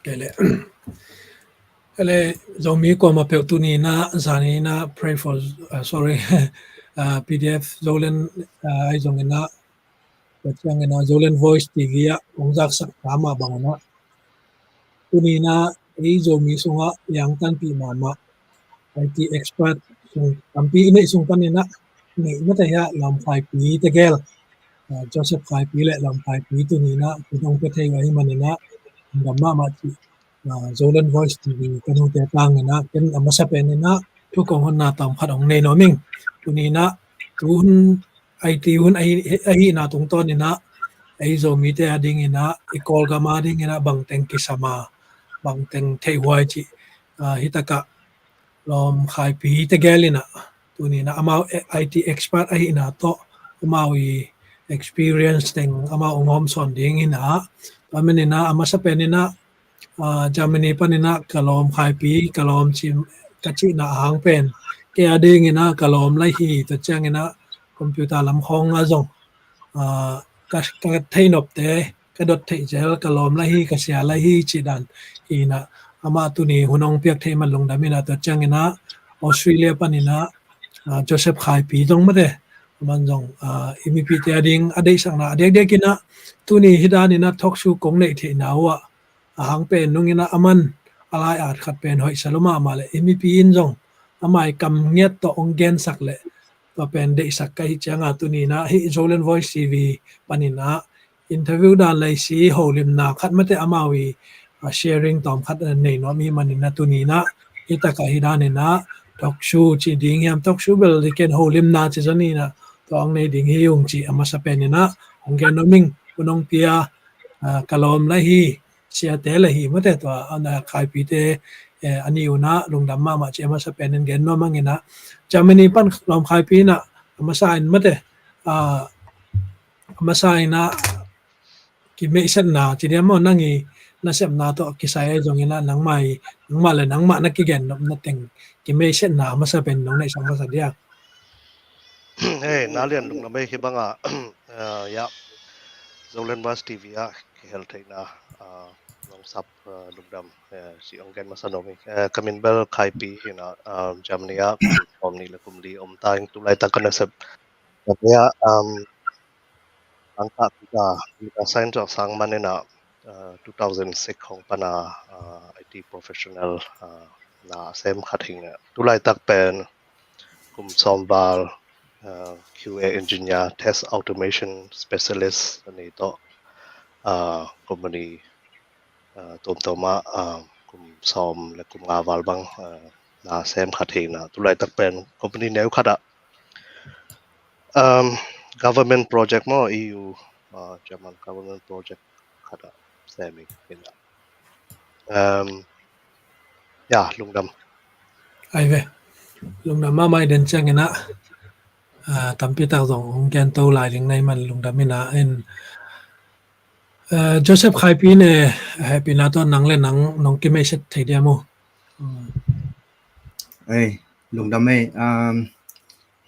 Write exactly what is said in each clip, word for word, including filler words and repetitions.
Kei le. Kei le, Zomi kuamah peuh tuni in ah, zani in ah, pray for, uh, sorry, uh, P D F Zoland, uh, ahi zongin ah, tua ciangin ah Zoland Voice T V ah hong zaksak ta mah bangin ah, tuni in ah ei Zomi sungah liangtanpih mahmah I T expert sung tampi i neih sung panin ah, neih mate hiah Lawm Khaipi tegel, ah, Joseph Khaipi le Lawm Khaipi tuni in ah hun hong pia thei uh ahih manin ah, lungdam mahmah cih, ah, Zoland Voice T V ka nute tangin ah, ken a masa penin ah thu kong honna tawm khat hong nei nuam ing. Tuni in ah tu hun I T hun ahi, ahihna tungtawnin ah ei Zomite a dingin ah, i Kawlgam a dingin ah bangteng kisam a, bangteng theihhuai cih, ah, hi takah Lawm Khaipi tegel in ah, tuni in ah amau I T expert ahihna tawh amau i experience teng amau hong hawmsawn dingin ah, tua manin ah a masa penin ah, ah, Germany panin ah ka lawm Khaipi, ka lawm cim ka cihna a hang pen, kei a dingin ah ka lawm lai hi, tua ciangin ah computer lam khawng ah zong, ah, ka, ka theihnopte ka dot theih zel, ka lawm lai hi, ka sia lai hi cih dan hi in ah, amah tuni hun hong piak thei man lungdam in ah, tua ciangin ah Australia panin ah, ah, Joseph Khaipi zong mate, aman zong, ah, i mipite a ding a deihsakna a diakdiakin ah, tuni hi danin ah talk show kong neih theihna uh ah, a hang pen nungin ah aman a lai-at khat pen hoihsa lua mahmah leh, i mipi in zong amah i kam ngiat tawh hong gensak leh, tua pen deihsak ka hih ciangin ah tuni in ah hih Zoland Voice T V panin ah interview dan lei si holimna khat mate amau i, ah, sharing tawm khat, ah, nei nuam ahih manin ah tuni in ah hi takah hi danin ah talk show cih ding hiam, talk show bel hi ken, holimna cih zong hi in ah, tua hong nei ding hi ung cih a masa penin ah hong gen nuam ing. Hun hong pia, ah, ka lawm lai hi, siate le hi mate, tua, ah, Khaipite, eh, a nih un ah lungdam mahmah cih a masa penin gen nuam ing in ah, Germany pan Lawm Khaipi in ah a masa in mate, ah, a masa in ah kimeihsetna ci diam maw, nang i nasepna tawh kisai ahi zongin ah nangmah i, nangmah le nangmah na kigen nopna teng kimeihsetna a masa pen nong neihsak masa dia. Hei, na lian lungdam ei, hih bangah, ah, ya, Zoland Voice T V ah kihel theihna, ah, nong sap, ah, lungdam, eh, cih hong gen masa nuam ing. Eh, ka min bel Khaipi hi in ah, ah, Germany ah kum sawmnih le kum li om ta ing, tu laitak ka nasep Germany ah, um, Langkah pika, pika sign tuak sang man in ah, ah, two thousand six hong pan a, ah, I T professional, ah, na sem khat hi in ah, tu laitak pen kum sawm val, ah, Q A engineer, test automation specialist a ni tawh, ah, company, ah, tuamtuam ah, ah, kum sawm le kum nga val bang, ah, na sem khat hi in ah, tu laitak pen company neu khat ah, um, government project maw, E U, ah, German government project khat ah sem ing in ah. Um, ya, lungdam. Ai ve. Lungdam mahmah i, den ciangin ah, ah, tampi tak zong hong gen to lai ding na hih man lungdam in ah, in, ah, Joseph Khaipi ne, hehpihna tawh nang le nang nong kimeihset thei diam uh. Hmm. Ei, lungdam ei, um,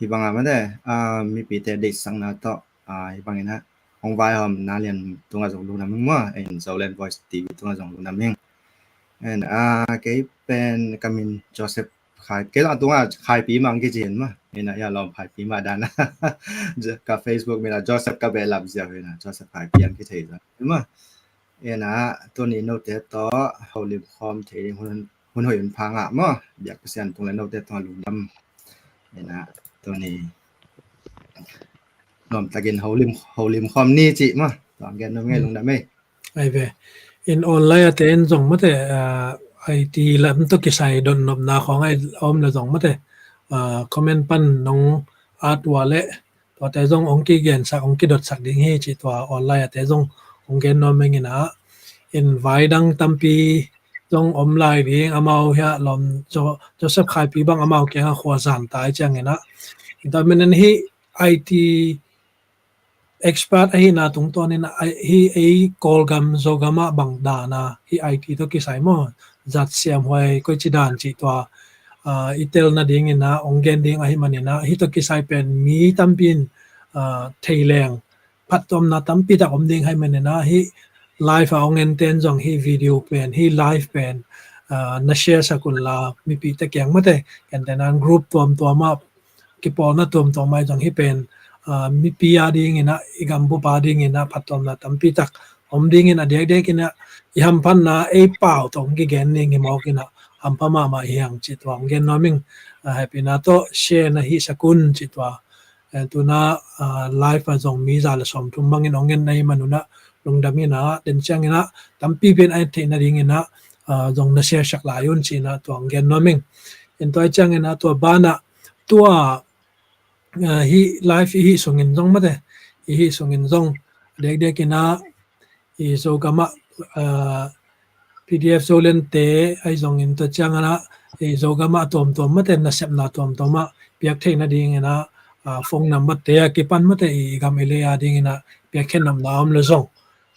hih bangah mate, um, mipite deihsakna tawh, ah, hih bangin ah hong vaihawm na lian tungah zong lungdam ing maw, in Zoland Voice T V tungah zong lungdam ing. In, ah, kei pen ka min Joseph Khai, kei zong a tungah Khaipi mah ang kici in maw. In ah, ya, Lawm Khaipi mah dan ah. Ka Facebook min ah Joseph ka behlap ziau in ah, Joseph Khaipi ang kithei zong in maw. In ah, tuni note tawh holim khawm thei ding hun, hun hoih hun pha ngah maw. Biak Pasian tung le note tungah lungdam. In ah, tuni nuamtakin holim, holim khawm ni cih maw. Tua gen nuam ing ei, lungdam ei. Ai ve. In online a te in zong mate, ah, I T lam tawh kisai dotnopna khawng a om le zong mate, ah, comment pan nong at uh leh, tuate zong hong kigensak, hong kidotsak ding hi cih tua online a te zong hong gen nuam ing in ah. In vai dang tampi zong om lai ding, amau hiah Lawm Jo-, Joseph Khaipi bang amau kiangah khua zan ta i ciangin ah. In tua manin hih I T expert ahihna tungtawnin ah, hih ei Kawlgam Zogam ah bang dan a, hih I T tawh kisai maw, zat siamhuai koici dan cih tua, ah, i tel nadingin ah hong gen ding ahih manin ah, hih tawh kisai pen mi tampi in, ah, thei leng phattuamna tampi tak om ding ahih manin ah, hih live a hong en ten zong hih video pen, hih live pen, ah, na share sak un la, mipite kiang mate, ken tenan group tuamtuam ah, kipawlna tuamtuam ah zong hih pen, ah, mipi a dingin ah, i gambup a dingin ah phattuamna tampi tak om dingin, a diakdiakin ah i hamphatna ei pau tawh hong kigen ding hi mawk in ah, hampha mahmah hi hang cih tua hong gen nuam ing. Ah, hehpihna tawh share na hih sak un cih tua. Eh, tuna, ah, live ah zong mi za le sawmthum bangin hong en na hih man un ah lungdam in ah, den ciangin ah tampi pen a et theih nadingin ah, ah, zong na share sak lai un cih in ah tua hong gen nuam ing. In tua ciangin ah tua banah tua, ah, hih live i hih sungin zong mate, i hih sungin zong diakdiakin ah i Zogam ah, ah, P D F Zolandte ahi zongin tua ciangin ah i Zogam ah tuamtuam mate, nasepna tuamtuam ah piak theih nadingin ah, ah, phone number te a kipan mate, i gam i lei a dingin ah piak khen nopna om le zong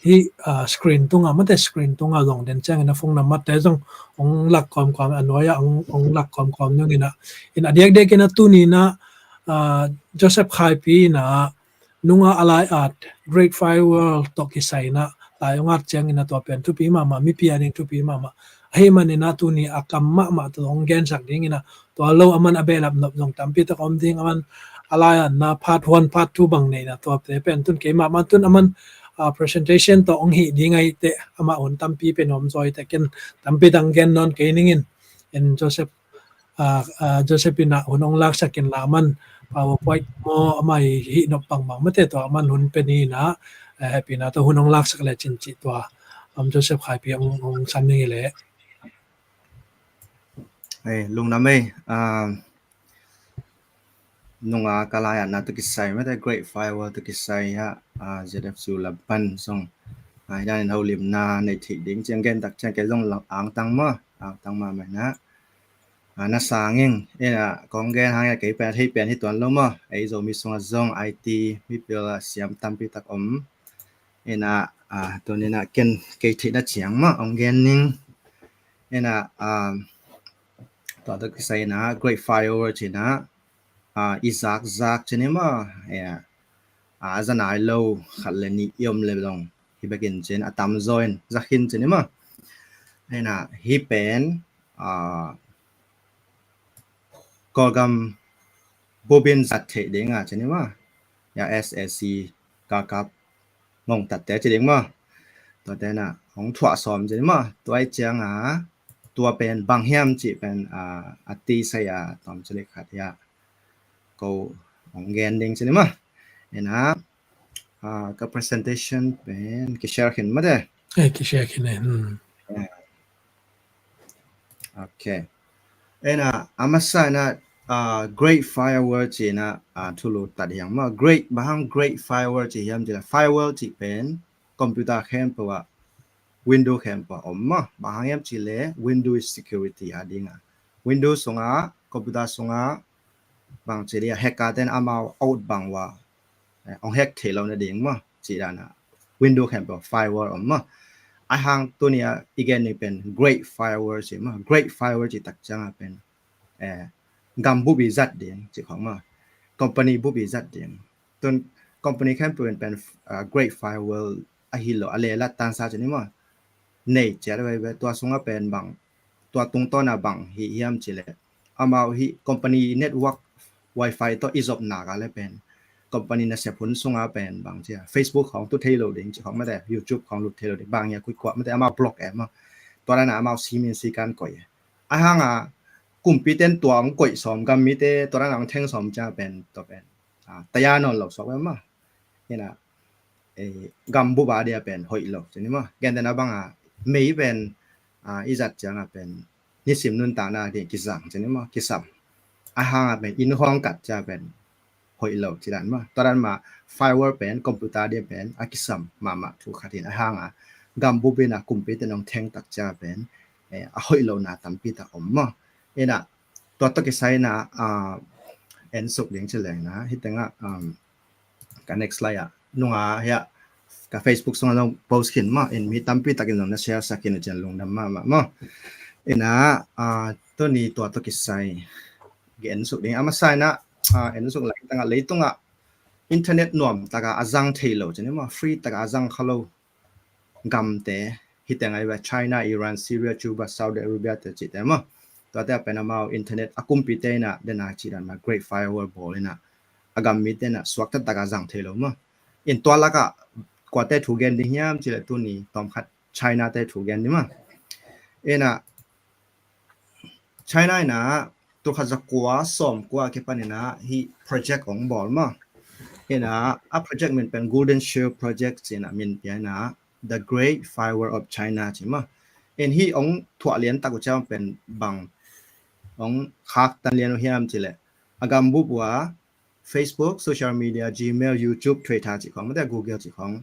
hih, ah, screen tungah mate, screen tungah zong den ciangin ah phone number te zong hong lak kawmkawm, a nuai ah hong, hong lak kawmkawm nungin ah, in a diakdiakin ah tuni in ah, ah, Joseph Khaipi in ah nunga a lai at Great Firewall tawh kisai in ah lai hong at ciangin ah tua pen thupi mahmah, mipi a ding thupi mahmah. Ahih manin ah tuni a kam mahmah tawh hong gensak dingin ah tua lo aman a behlap nop zong tampi tak om ding, aman a lai atna part one, part two bang nei in ah tuate pen tun keimah mah tun aman, ah, presentation tawh hong hih ding ahih teh amah hun tampi pen om zaw ahih teh ken tampi tak gen nawn kei ning in, en Joseph, ah, ah, Joseph in ah hun hong laksak in la, aman PowerPoint maw, amah i hih nop bangbang mate tua aman hun pe ni in ah, eh, hehpihna tawh hun hong laksak le cin cih tua, um, Joseph Khaipi hong, hong sam ning hi leh. Ei, lungdam ei, ah, nunga ka lai atna tawh kisai mate, Great Firewall tawh kisai ah, ah, Z F Zu Laban zong, ah, hih danin holimna nei theih ding ciang gen tak ciang kei zong angtang maw, angtang mahmah in ah, ah, na sang ing. In ah kong gen hang in ah kei pen a thei pen hi tuan lo maw, ei Zomi sungah zong I T mipil ah siam tampi tak om. In ah, ah, tuni in ah ken kei theihna ciang maw hong gen ning. In ah, ah, tua tawh kisai in ah Great Firewall ci in ah, ah, i zakzak ci ni maw, eh, ah, a za nai lo khat le nih i om le zong hi bekin ci in, a tamzaw in za khin ci ni maw. In ah hih pen, ah, Kawlgam bup in zat theih ding a ci ni maw, ya S A C galkap ngongtatte ci ding maw, tuate in ah hong thuah sawm ci ni maw. Tua ahih ciang a tua pen bang hiam cih pen, ah, a tisai a tawm ci leh khat hi a, ko hong gen ding ci ni maw. In ah, ah, ka presentation pen kishare khin mate. Eh, kishare khin eh. Hmm. Ok. In ah, a masa in ah, ah, Great Firewall ci in ah, ah, thulu tat hi hang maw. Great, bang hang Great Firewall ci hiam cih leh, firewall cih pen computer khempeuh ah, window khempeuh ah om maw. Bang hang hiam cih leh Windows security a ding a, Windows sungah, computer sungah bang ci ding a, hacker ten amau out bang uh a, eh, hong hack theih loh nading maw, cih dan a window khempeuh firewall om maw. Ahih hang tuni a i gen ni pen Great Firewall ci maw. Great Firewall cih tak ciang a pen, eh, gam bup i zat ding cih khong maw, company bup i zat ding. Tun company khempeuh in pen, ah, Great Firewall ahi lo a lelat tansa ci ni maw, nei ciat veve. Tua sungah pen bang, tua tungtawn a bang hi hiam cih leh, amau hih company network wifi tawh i zopna ka le pen company nasep hun sungah pen bang ci a, Facebook khong tu thei lo ding cih khong mate, YouTube khong lut thei lo ding, bang hi a kuikuah mate, amau block e maw. Tua dan a amau simin sikan koih e. Ahih hang a kumpi ten tua hong koih sawm, gam mite tua dan a hong theng sawm ciang pen tua pen, ah, taya nawn lo suak ve maw. In ah, eh, gam bup a dia pen hoih lo ci ni maw. Gentehna bang a mei pen, ah, i zat ciang a pen nisim nuntakna a dia kizang ci ni maw, kisam. Ahih hang a pen inn hong kat ciang a pen hoih lo ci dan maw. Tua dan mah firewall pen computer dia pen a kisam mahmah thu khat hi in, ahih hang a gam bup in a kumpi ten hong theng tak ciang a pen, eh, a hoih lohna tampi tak om maw. In ah tua tawh kisai in ah, ah, en suk ding ci leng in ah, hih teng ah, um, ka next slide ah, nunga hiah ka Facebook sungah zong post khin maw, in mi tampi takin zong na share sak khin uh ciang lungdam mahmah maw. In ah, ah, tuni tua tawh kisai gen suk ding. A masa in ah, ah, en suk lai teng ah, leitungah internet nuam taka a zang thei lo ci ni maw, free taka a zang kha lo. gamte, hih teng ai ve, China, Iran, Syria, Cuba, Saudi Arabia te cihte maw. Tuate a pen amau internet a kumpite in a, den a cih dan mah Great Firewall bawl in a, a gam mite in a suakta tak a zang thei lo maw. In tua lak ah kuate thu gen ding hiam cih leh tuni tawmkhat China te thu gen ding maw. In a China in a tul khat za kua sawm kua kipan in a hih project hong bawl maw. In a a project min pen Golden Shield Project ci in a min pia in a The Great Firewall of China ci maw. In hih hong thuah lian tak uh ciang pen bang hong khaktan lian uh hiam cih leh a gam bup uh a Facebook, social media, Gmail, YouTube, Twitter cih khawng, mate Google cih khawng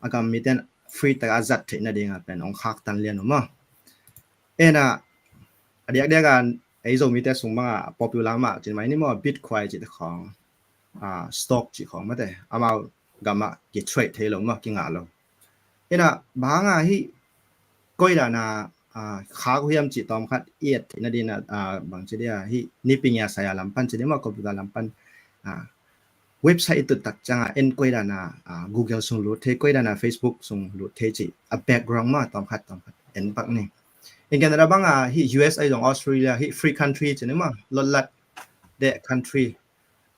a gam mite in free tak a zat theihna ding a pen hong khaktan lian uh maw. In a a diakdiak a ei Zomite sung bang a popular mah cih mai ni maw, Bitcoin cihte khawng, stock cih khawng mate, amau gam ah ki trade thei lo maw, kingah lo. In a bang hang a hih koi dan a khak uh hiam cih tawmkhat i et theihna ding in a, bang ci dia, hih nipi ngia saya lam pan ci dia maw, computer lam pan website i tut tak ciang a en koi dan a Google sung lut thei, koi dan a Facebook sung lut thei cih a background maw, tawmkhat tawmkhat en pak ni. In Canada bang a hih U S A zong, Australia hih free country ci ni maw, lotlat deh country,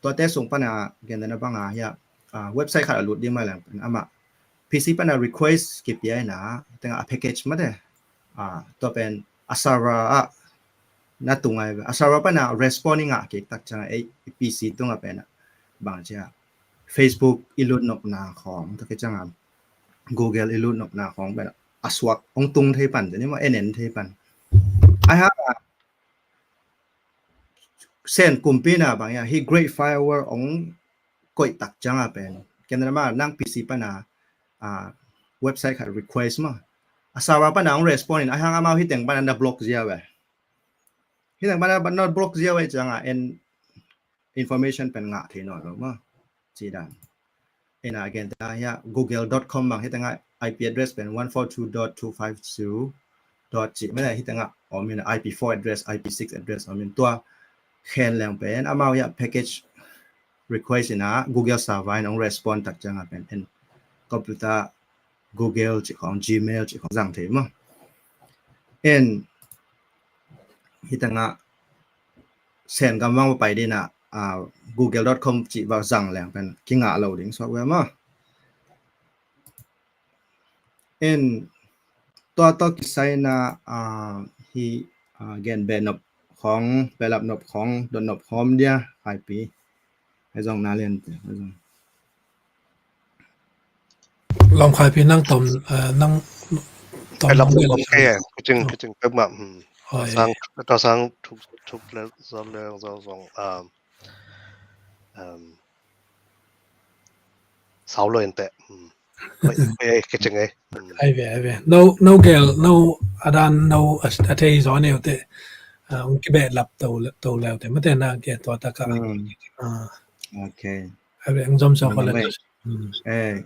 tuate sung pan a Canada bang a hih a website khat a lut ding mah leng pen amah P C pan a request kipia in a, teng a package mate, tua pen a server ah na tung ai ve, a server pan a respond i ngah kik tak ciang a ei P C tung a pen a bang ci a Facebook i lut nopna khawng, tua khit ciang a Google i lut nopna khawng pen a suak hong tung thei pan ci ni maw, en en thei pan. Ai hang a Sen kumpi in a bang hia, hih Great Firewall hong koih tak ciang a pen Canada mah nang P C pan a website khat request maw, a server pan a hong respond in, ai hang amau hih teng pan a na block zia ve. Hih teng pan a na block zia ve ciang a en information pen ngah thei nawn lo maw, ci dan. In a, again, teng a hia Google dot com bang, hih teng a I P address pen one four two dot two five zero dot ci, mate, hih teng a om in a, I P four address, I P six address om in, tua khen leng pen amau hia package request in a Google server in hong respond tak ciang a pen en computer Google cih khawng, Gmail cih khawng zang thei maw. En hih teng a Sen gam vang va pai ding a, google dot com cih va zang leng pen kingah lo ding suak ve maw. En tua tawh kisai in a, hih gen behnop khawng, behlap nop khawng, dot nop khawm dia, Khaipi. Hei zong na lian te, hei zong. Lam Khaipi nang tom, nang tom. Hei lam nong tom bel ke, kicing, kicing pek mah. Tua sang, tua sang thuk, thuk le, zong le, zong, zong, um, um, sau lo in te. Ai ve, ai ve. No, no gel, no adan, no a thei zo neu te. Ung kibehlap to leu te. Mate na ke tua taka. Okay. Ai ve, ung zom so ko le. Eh,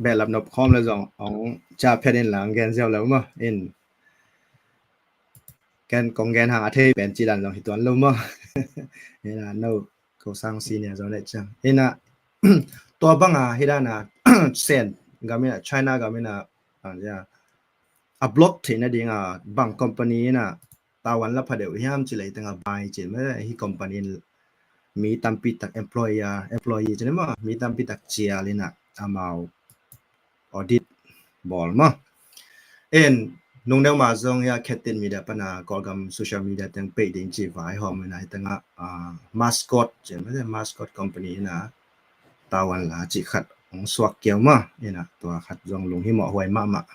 behlap nop khawm le zong ung cia phet in lang gen ziau lo maw. In ken kong gen hang a thei pen ci dan zong hi tuan lo maw. Ina no ko sang senior zo le ciang. Ina tua banga hi dan a Sen gam ina, China gam ina, a block theihna ding a bang company ina tavuan la pha deuh hiam ci lei teng a bai ci mah hi company in mi tampi tak employer, employee ci ni maw, mi tampi tak cial ina amau audit bawl maw. En nung deuh mah zong hia Khetin Media pana Kawlgam social media teng peih ding ci vai hawm ina hi teng a Mascot ci mah, Mascot company ina tavuan la ci khat ong suak kiau maw. Ina tua khat zong lunghimawh huai mahmah.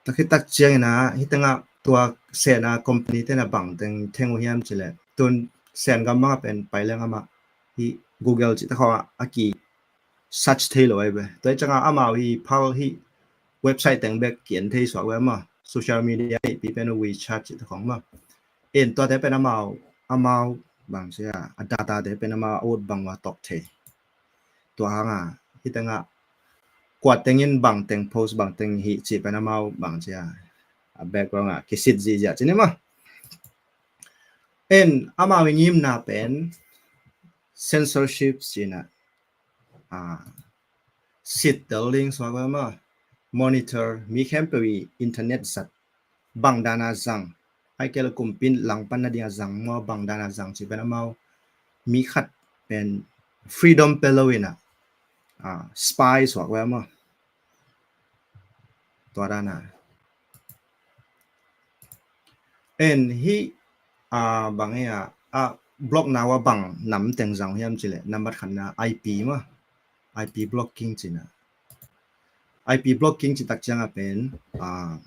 Tak hi tak ciang ina hi teng a tua Sen a company tena bang teng theng uh hiam ci le tun Sen gam bang a pen pai leng amah hi Google ci ta khawng a ki search thei lo ai ve. Tua hi ciang a amau hi phal hi website teng bek ki en thei suak ve maw. Social media hi pi pen WeChat ci ta khawng maw. En tuate pen amau, amau bang cia a data te pen amau a ut bang ua tawk thei. Tua hang a hi teng a kua teng in bang teng post bang teng hi ci pen amau bang cia a background a kisit zihziah ci ni maw. En amau i ngimna pen censorship ci na, sit tel ding suak ve maw. monitor, mi khempeuh i internet zat bang dana zang, ai kei le kumpi in langpan nadinga zang maw, bang dana zang ci pen amau mi khat pen freedom pe lo ina, ah, spy suak ve maw. Tua dana en hi, ah, bang ia, ah, block na ua bang nam teng zang hiam ci le, nambat khatna I P maw, I P blocking cina. I P blocking ci tak cianga pen, ah,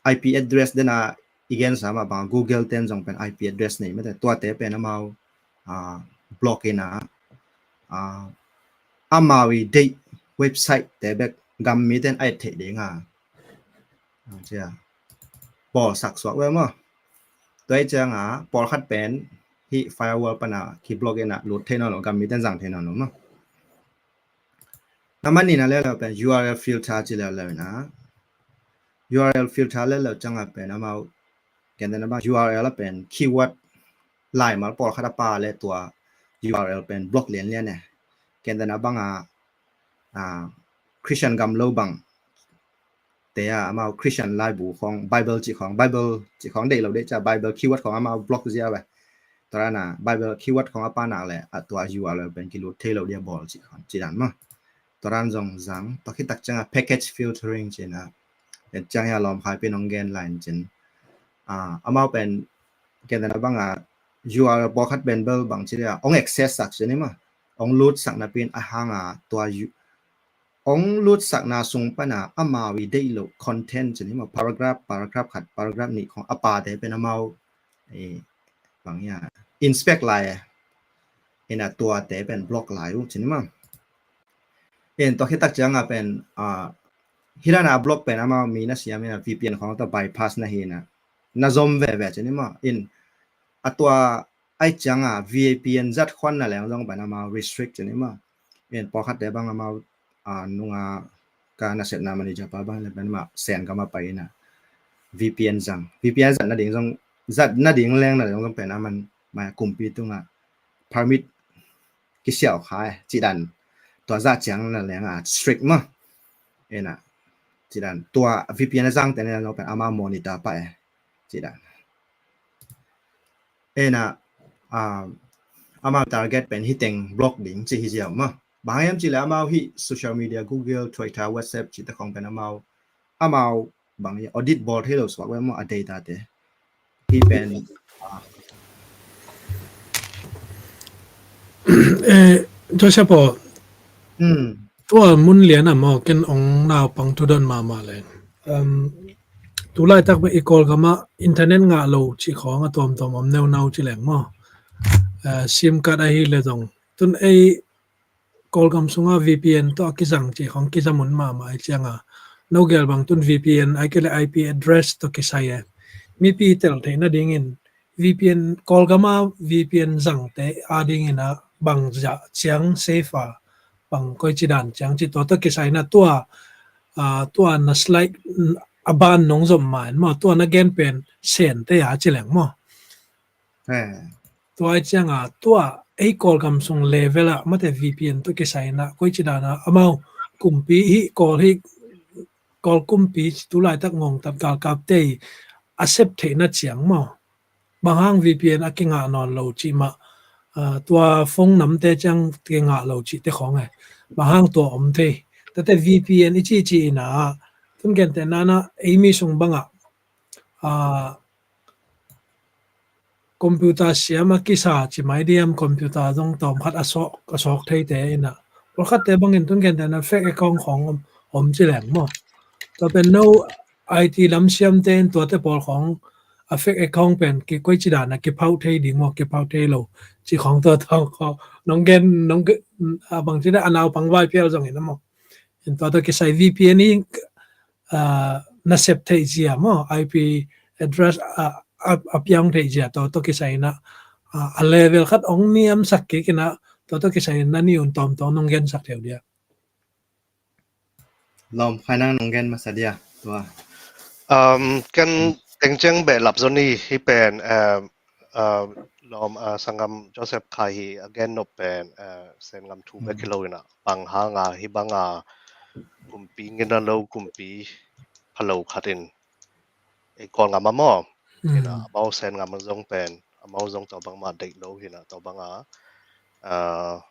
I P address dena i gen sama bang Google ten zong pen I P address nei mate, tuate pen amau, ah, block ina, ah, amau i deih website te bek gam miten a et theih dinga, ah, cia, bawlsak suak ve maw. Tua i cianga pawlkhat pen hi firewall pana ki block ina lut thei nawn lo, gam miten zang thei nawn lo maw. Nambat nina leleu pen U R L filter ci leleu ina. U R L filter leleu cianga pen amau, kentena bang U R L a pen keyword laimal pawlkhat a pa le tua U R L pen block lianlian e. Kentena banga, ah, Christian gam lo bang te a amau Christian laibu khong, Bible cih khong, Bible cih khong deih lo deih cia, Bible keyword khong amau block zia ve. Tua dana Bible keyword khong a pa nak le a tua U R L pen kilut thei lo dia bawl cih khong, cih dan maw. Tua dan zong zang, tua khit tak cianga package filtering cina. Ciang hia lawm khai pen ong gen line cin. Ah, amau pen kentena banga U R L pawlkhat pen bel bang ci dia ong access sak cin i maw. Ong lut sak napi in a hanga tua U ong lutsakna sung pana amau i deih lo content cin hi maw, paragraph, paragraph khat, paragraph nih khong a pate pen amau, eh, bang ia, inspect lai e. Ina tuate pen block lai uh cin hi maw. En tua khit tak cianga pen, ah, hi dana block pen amau mi na siam ina V P N khong ta bypass na hi ina, na zom veve cin hi maw. In a tua ai cianga V P N zat khuan na leng zong pen amau restrict cin hi maw. En pawlkhatte bang amau, ah, nunga ka nasepna manager pa bang le pen amah Sen gam a pai ina V P N zang. V P N zat nading zong, zat nading leng na leng zong pen aman mai kumpi tunga permit kisiau khai, cih dan. Tua zah ciang na leng a strict maw. Ena, cih dan. Tua V P N a zangte na leng zong pen amau monitor pah e, cih dan. Ena, ah, amau target pen hi teng block ding ci hi ziau maw. Bang hiam cih le amau hi social media, Google, Twitter, WhatsApp cihte khong pen amau, amau bang hi audit bawl thei lo suak ve maw a data te. Hi pen, ah. Eh, Joseph aw, hmm, tua mun lian a maw ken ong naupang thu don mahmah leng. Um, tu laitak bek i Kawlgam ah internet ngah lo cih khawng a tuamtuam om neunau ci leng maw. Eh, sim card ahi le zong. Tun ei Kawlgam sungah V P N tawh a kizang cih khawng kiza mun mahmah ahi cianga. No gel bang tun V P N ahi kei le I P address tawh kisai e. Mipi tel theih nadingin V P N, Kawlgam a V P N zangte adingin a bang zah ciang safe a, bang koici dan ciang cih tua tawh kisai na tua, ah, tua na slide a ban nong zom ma en maw, tua na gen pen Sente a ci leng maw. Eh. Tua ahi cianga tua ei Kawlgam sung level ah mate V P N tawh kisai na koici dan a amau kumpi hi, Kawl hi, Kawl kumpi tu laitak ngongtat galkapte i a sep theihna ciang maw. Bang hang V P N a kingah nawn lo cih mah, ah, tua phone namte ciang kingah lo cihte khawng e. Bang hang tua om thei. Tate V P N i cihcih ina, tun gentehna na ei mi sung bangah, ah, computer siam a kisa ci mai diam, computer zong tawmkhat a sawk, a sawk theite ina. Pawlkhatte bangin tun gentehna fake account khawng om, om ci leng maw. Tua pen no I T lam siamte in tuate pawl khawng a fake account pen ki koici dan a kiphauh thei ding maw, kiphauh thei lo cih khawng tua tawng khawng nong gen, nong gen, a bang ci dan a naupang vai phial zongin a maw. In tua tawh kisai V P N i, ah, na sep theih zia maw, I P address, ah, a, a piang theih zia tua tawh kisai na, ah, a level khat ong niamsak kik ina tua tawh kisai na ni un tawmtawm nong gensak theu dia. Lawm, khai nang nong gen masa dia tua. Um, ken tengciang behlap zaw ni hi pen, um, uh, lawm, uh, sanggam Joseph khai hi a gen nop pen, uh, Sen gam thu bek hi lo ina bang hanga hi banga, kumpi ngina lo, kumpi phalo khat in ei Kawlgam ah maw, hinah, amau Sen gam ah zong pen amau zong tua bangmah deih lo hinah, tua banga, ah,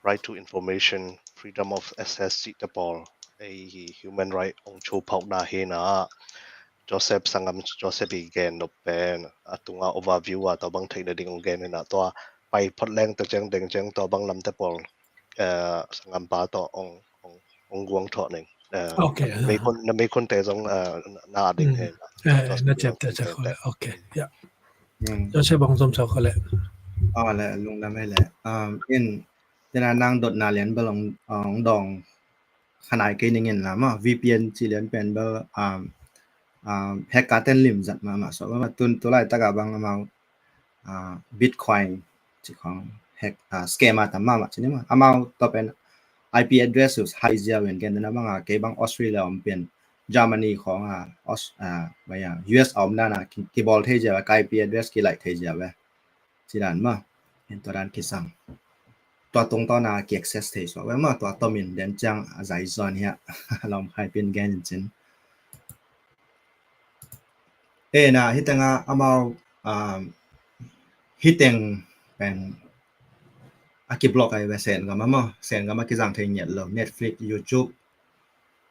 right to information, freedom of access cihte pawl, ei hi human right hong thu phauhna hinah, Joseph Sangam, Joseph i gen nop pen a tunga overview a tua bang theihna ding hong gen hinah, tua pai phot leng teciang dengciang tua bang lamte pawl, eh, Sangam pa tawh hong, hong, hong guang thawh ning. Eh, na mei khun, na mei khunte zong, eh, na a ding hinah. Eh, na ciapte ciap khole. Ok, ya. Joseph bang zom ciap khole. Ah, le, lungdam hi le. Um, in, tena nang dotna lian bel hong, hong dawng khanai kei ning in la maw, V P N ci lian pen bel, um, um, hacker ten lim zat mahmah suak maw, tun tu laitak a bang amau, uh, Bitcoin ci khong hack, uh, scam a tam mahmah ci ni maw. Amau tua pen I P address uh hai ziau in, gen tena banga kei bang Australia om pen Germany khong a, Aus-, uh, U S a om dan a ki, kibawl thei ziau a, ka I P address kilaih thei ziau a. Ci dan maw, en tua dan kisang. Tua tungtawn a ki access thei suak ve maw, tua tomin den ciang a zai zon hiah lawm khai pin gen in cin. E na, hiteng a amau, um, hiteng pen a ki block ai ve Sen gam a maw, Sen gam a kizang thei ngiat lo, Netflix, YouTube,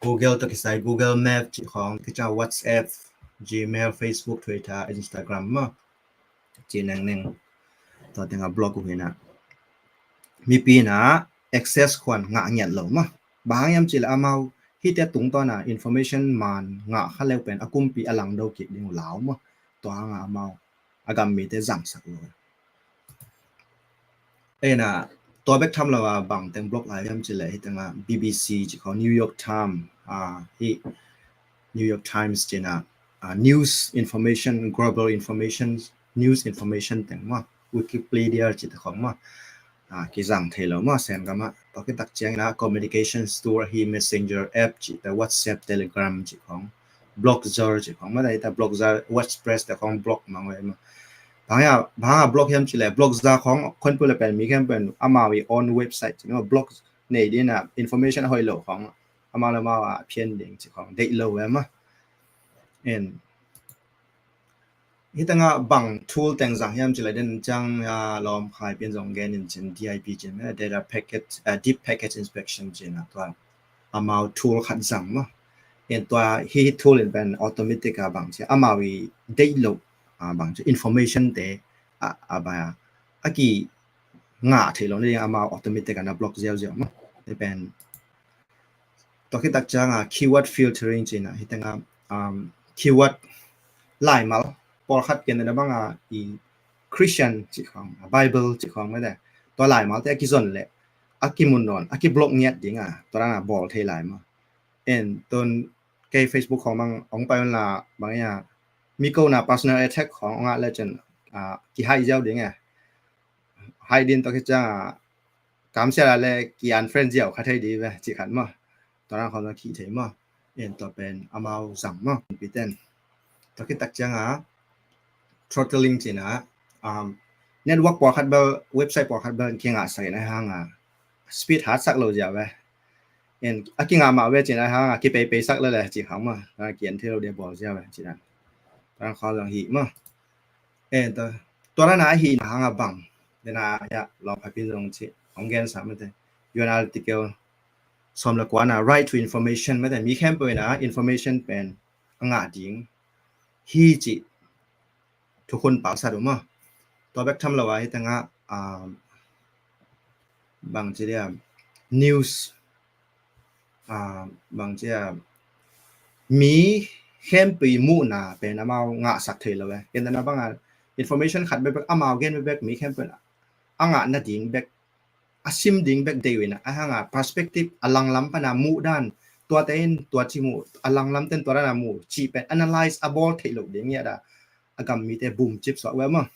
Google tawh kisai, Google Map cih khong, kica WhatsApp, Gmail, Facebook, Twitter, Instagram maw. Ci nengneng. Tua tengah block uh hinah. Mipi na access khuan ngah ngiat lo maw. Bang hang hiam cih leh amau hihte tungtawn a information man ngah kha leu pen a kumpi a langdo kik ding uh lau maw. Tua hang a amau a gam mite zangsak lo. E na, tua bek tham lo a bang teng block lai hiam cih leh hiteng a B B C cih khong, New York Times, a, hi New York Times cih na, a, news information, global information, news information teng maw, Wikipedia cih te khong maw, a, kizang thei lo maw Sen gam a. Tua kitak ciang na communication tool hi, Messenger app cih te, WhatsApp, Telegram cih khong, Blogger cih khong maw, ta hi ta Blogger, WordPress te khong blog mang ve maw. Bang hang a, bang hang a blog hiam cih leh, Blogger khong khon pule pen mi khempeuh in amau i own website cih maw, blog nei ding a information a hoih lo khong amau le amau a phian ding cih khong deih lo ve maw. En hiteng a bang tool teng zang hiam cih leh den ciang a lawm khai pin zong gen in cin, D I P cih maw, data packet, a, deep packet inspection cih na tua amau tool khat zang maw. En tua hi tool in pen automatic a bang ci amau i deih lo, a, bang ci information te a, a ba a ki ngah theih lo na ding amau automatic a na block ziauziau maw. Te pen tua kitak ciang a keyword filtering cih na hiteng a, um, keyword laimal pawlkhat ken na bang a i Christian cih khong, Bible cih khong maw te, tua laimal te a kizon leh a kimun nawn a kiblock ngiat ding a, tua dan a bawl thei lai maw. En tun kei Facebook khong bang hong pai un la bang ia mi ko na personal attack khong hong ngah le cin, a, kihaih ziau ding e. Haih din tua kitak ciang a kamsia la le ki unfriend ziau kha thei di ve cih khat maw. Tua dan khong zong kih thei maw. En tua pen amau zang maw, pi ten. Tua kitak ciang a throttling cih na, um, network pawlkhat bel, website pawlkhat bel kingah sak in a hang a speed hat sak lo ziau ve. En a kingah mah ve cih na hang a kipeipei sak le le cih khang maw. A kian thei lo dia bawl ziau ve cih na. Tua dan khong zong hi maw. En tua, tua dan a hi na hang a bang. Dena ya lawm khai pin zong cih hong gen sa maw te. U N article sawm le kua na right to information maw te, mi khempeuh in a information pen a ngah ding hi cih thukhun pausat uh maw. Tua bek tham lo a hiteng a, um, bang ci dia news, um, bang ci a mi khempeuh i muhna pen amau ngahsak thei lo e. Ken na bang a information khat bekbek amau gen bekbek mi khempeuh a ngah nading bek, a sim ding bek deih uh in a, a hang a perspective a langlam pan a muh dan, tuate in tua ci muh, a langlam ten tua dan a muh cih pen analyze a bawl theih lo ding ngiat a, a gam mite bum cip suak ve maw.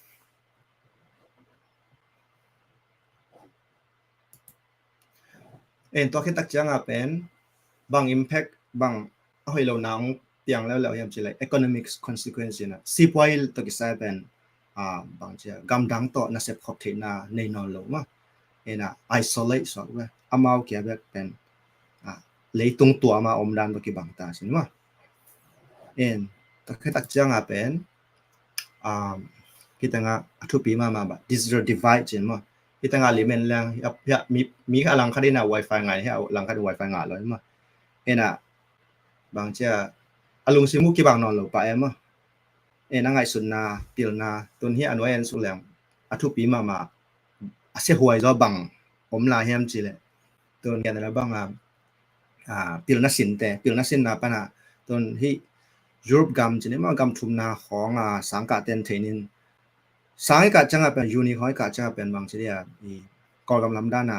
En tua khit tak ciang a pen bang impact, bang a hoih lo na hong piang leuleu hiam cih leh economics consequence in a, sipuai tawh kisai pen, a, bang ci a, gamdang tawh nasep khop theihna nei nawn lo maw. En a isolate suak ve, amau kia bek pen, a, leitung tuam a om dan bang kibang ta sin maw. En, tak khit tak ciang a pen, um, khit tak a a thupi mahmah bang digital divide cin maw. Khit tak a limen leng, ya, ya, mi, mi a lang khat in a wifi ngai, ya, lang khat in wifi ngai lo maw. En a, bang cia, a lungsim uh kibang nawn lo pah e maw. En a ngaihsutna, pilna, tun hi a nuai en suk leng, a thupi mahmah, a siahuai zaw bang om lai hiam ci leh. Tun gen a bang a, a, pilna sinte, pilna sinna pan a, tun hi Europe gam ci ni maw, gam thumna khawng a, sang kah ten thei nin, sang i kah ciang a pen, uni khawng i kah ciang a pen bang ci dia, i Kawlgam lam dan a,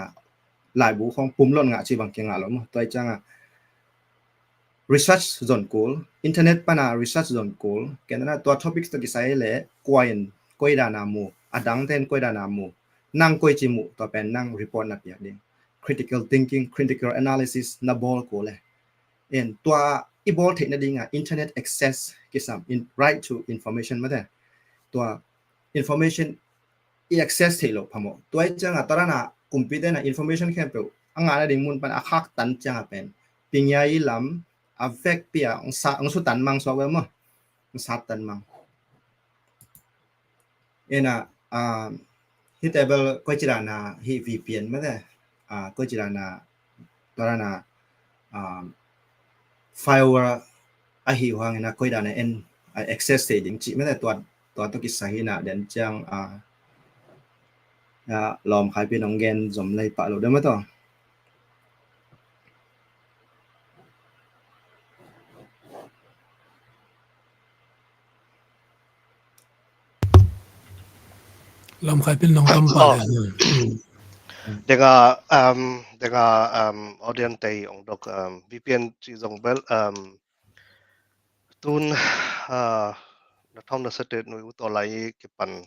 laibu khawng pum lon ngah ci bang kingah lo maw, tua i ciang a, research zon kul, internet pan a research zon kul, ken a tua topics tawh kisai leh, kua in koi dan a mu, a dang ten koi dan a mu, nang koi ci mu, tua pen nang report na piak ding. Critical thinking, critical analysis na bawl kul e. En, tua i bawl theihna ding a, internet access kisam, in, right to information mate. Tua information i access theih loh phamawh. Tua i ciang a, tua dan a kumpi ten a information khempeuh a ngahna ding mun pan a khaktan ciang a pen, pingia i lam a vekpi a ong sa, ong sutan mang suak ve maw. Ong satan mang. En a, a, hi table koi ci dan a hi V P N mate. A, koi ci dan a, tua dan a, a, firewall a hi huang in a koi dan a en, a, access thei ding ci mate, tua, tua tawh kisai hi na den ciang a, a, lawm khai pi nong gen zom lei pah lo de maw tawh. Lam khai pin nong tam pa le. Denga, um, denga, um, audience tei ong dok, um, V P N ci zong bel, um, tun, uh, na thom na sate nui u to lai kipan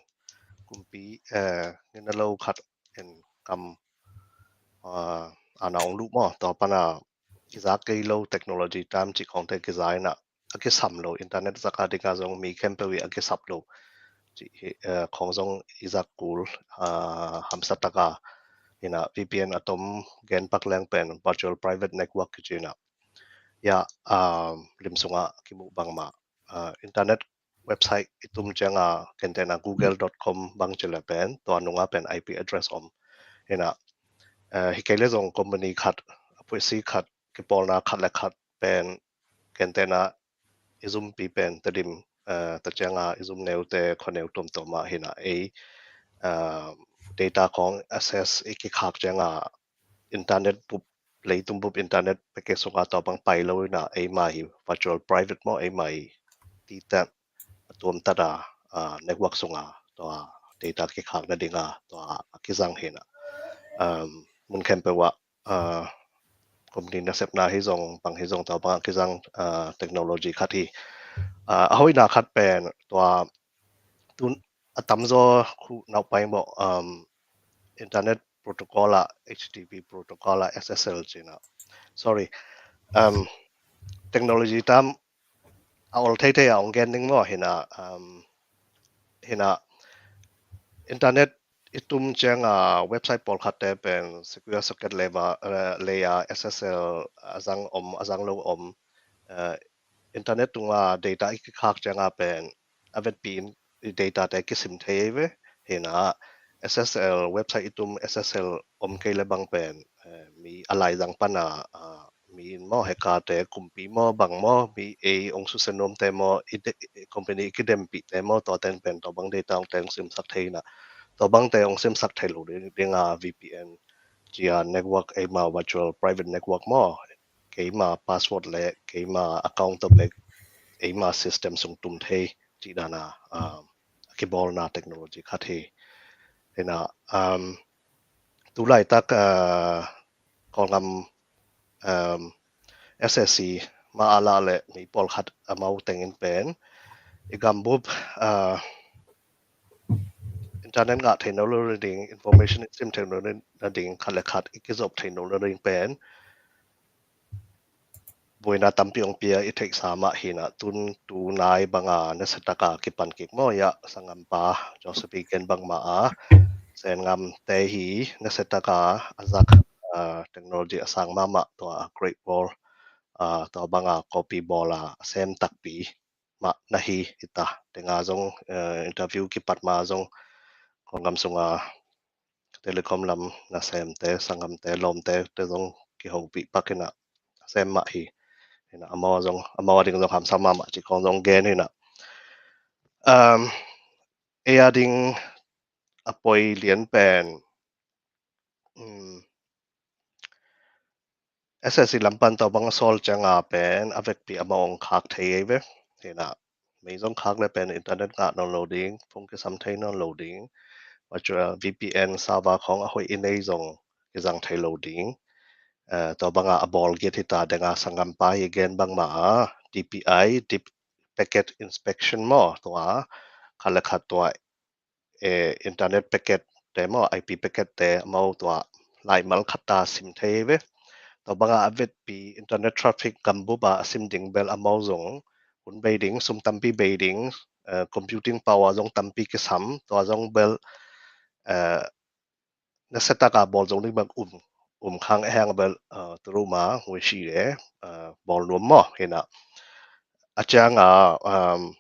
kumpi, uh, ni na lo khat en kam, uh, ana ong lu mo, to pana kizak kei lo technology tam ci kong te kizai na, a kisam lo internet zaka dinga zong mi khempeuh i a kisap lo ci hi, eh, kong zong i zak kul, ah, hamsa taka ina V P N a tom gen pak leng pen virtual private network ki ci na. Ya, ah, lim sunga kimu bang ma, ah, internet website i tum cianga kentena google dot com bang ci le pen tua nunga pen I P address om. Ina, eh, hi kei le zong company khat, a puisi khat, kipawlna khat le khat pen kentena i zumpi pen Tedim, eh, ta cianga i zum neute khuaneu tuamtuam ah hina ei, eh, data kong access i kikhak cianga internet bup, leitung bup internet package sunga tua bang pai lo ina eima hi virtual private maw eima hi ti ta a tuam tata, ah, network sunga tua data kikhak na dinga tua a kizang hina. Um, mun khempeuh ah, ah, company nasepna hi zong bang hi zong tua bang a kizang, ah, technology khat hi. Ah, a hoina khat pen tua tun a tamzaw khu naupai maw, um, internet protocol ah, H T T P protocol ah, S S L cina. Sorry. Um, technology tam a ol theithei a ong gen ding maw hina, um, hina internet i tum cianga website pawlkhatte pen secure socket level, eh, layer S S L a zang om, a zang lo om, eh, internet tunga data i kikhak cianga pen a vetpi in i data te kisim thei ve. Hina S S L website i tum S S L om kei le bang pen, eh, mi a laizang pana, ah, mi in maw heka te kumpi maw bang maw mi ei ong susen nuam te maw i de, i company i kidempi te maw tua ten pen tua bang data ong te ong simsak thei na. Tua bang te ong simsak thei lo ding, dinga V P N cia network eima virtual private network maw keima password le keima account to bek eima system sung tum thei ci dana, um, kibawlna technology khat hi. Ina, um, tulaitak, uh, Kawlgam, um, S A C ma a la le mi pawlkhat amau tengin pen i gambup, uh, internet ngah thei no lo ding, information sim thei no na ding khat le khat i kizop thei no lo ding pen buaina tampi ong pia i theihsa mah hina tun tunai banga nasetaka kipan kik maw ia sangampa Joseph i gen bangma a Sengam te hi nasetaka a zak, uh, technology a sang mahmah tua a Great Wall, uh, tua banga copy bawl a sem takpi mah na hi hi ta. Tenga zong uh, interview kipat ma zong kong gam sunga telecom lam nasemte, sanggamte, lawmte te zong kihopih pak hi na sem mah hi. Hi na amau zong, amau a ding zong hamsa mahmah ci kong zong gen hi na. Um, ei a ding a poi lian pen, um, S S C lam pan tua bang a sawl cianga pen a vekpi amau ong khak thei ei ve. Hi na mei zong khak le pen internet ngah nawn lo ding, phone kisam thei nawn lo ding, virtual V P N server khong a hoih i nei zong kizang thei lo ding. Eh, tua banga a bawl giat hi ta, denga sanggampa hi gen bangma a D P I, Deep Packet Inspection maw, tua khat le khat tua, eh, internet packet te maw, I P packet te amau tua laimal khat ta sim thei ve. Tua banga a vetpi internet traffic gambup a sim ding bel amau zong hun bei ding, sum tampi bei ding, eh, computing power zong tampi kisam, tua zong bel, eh, nasia taka bawl zong ding bang um, um khang, ahih hang bel, eh, turu ma ngui si le, eh, bawl nuam maw, hi na. A cianga, um,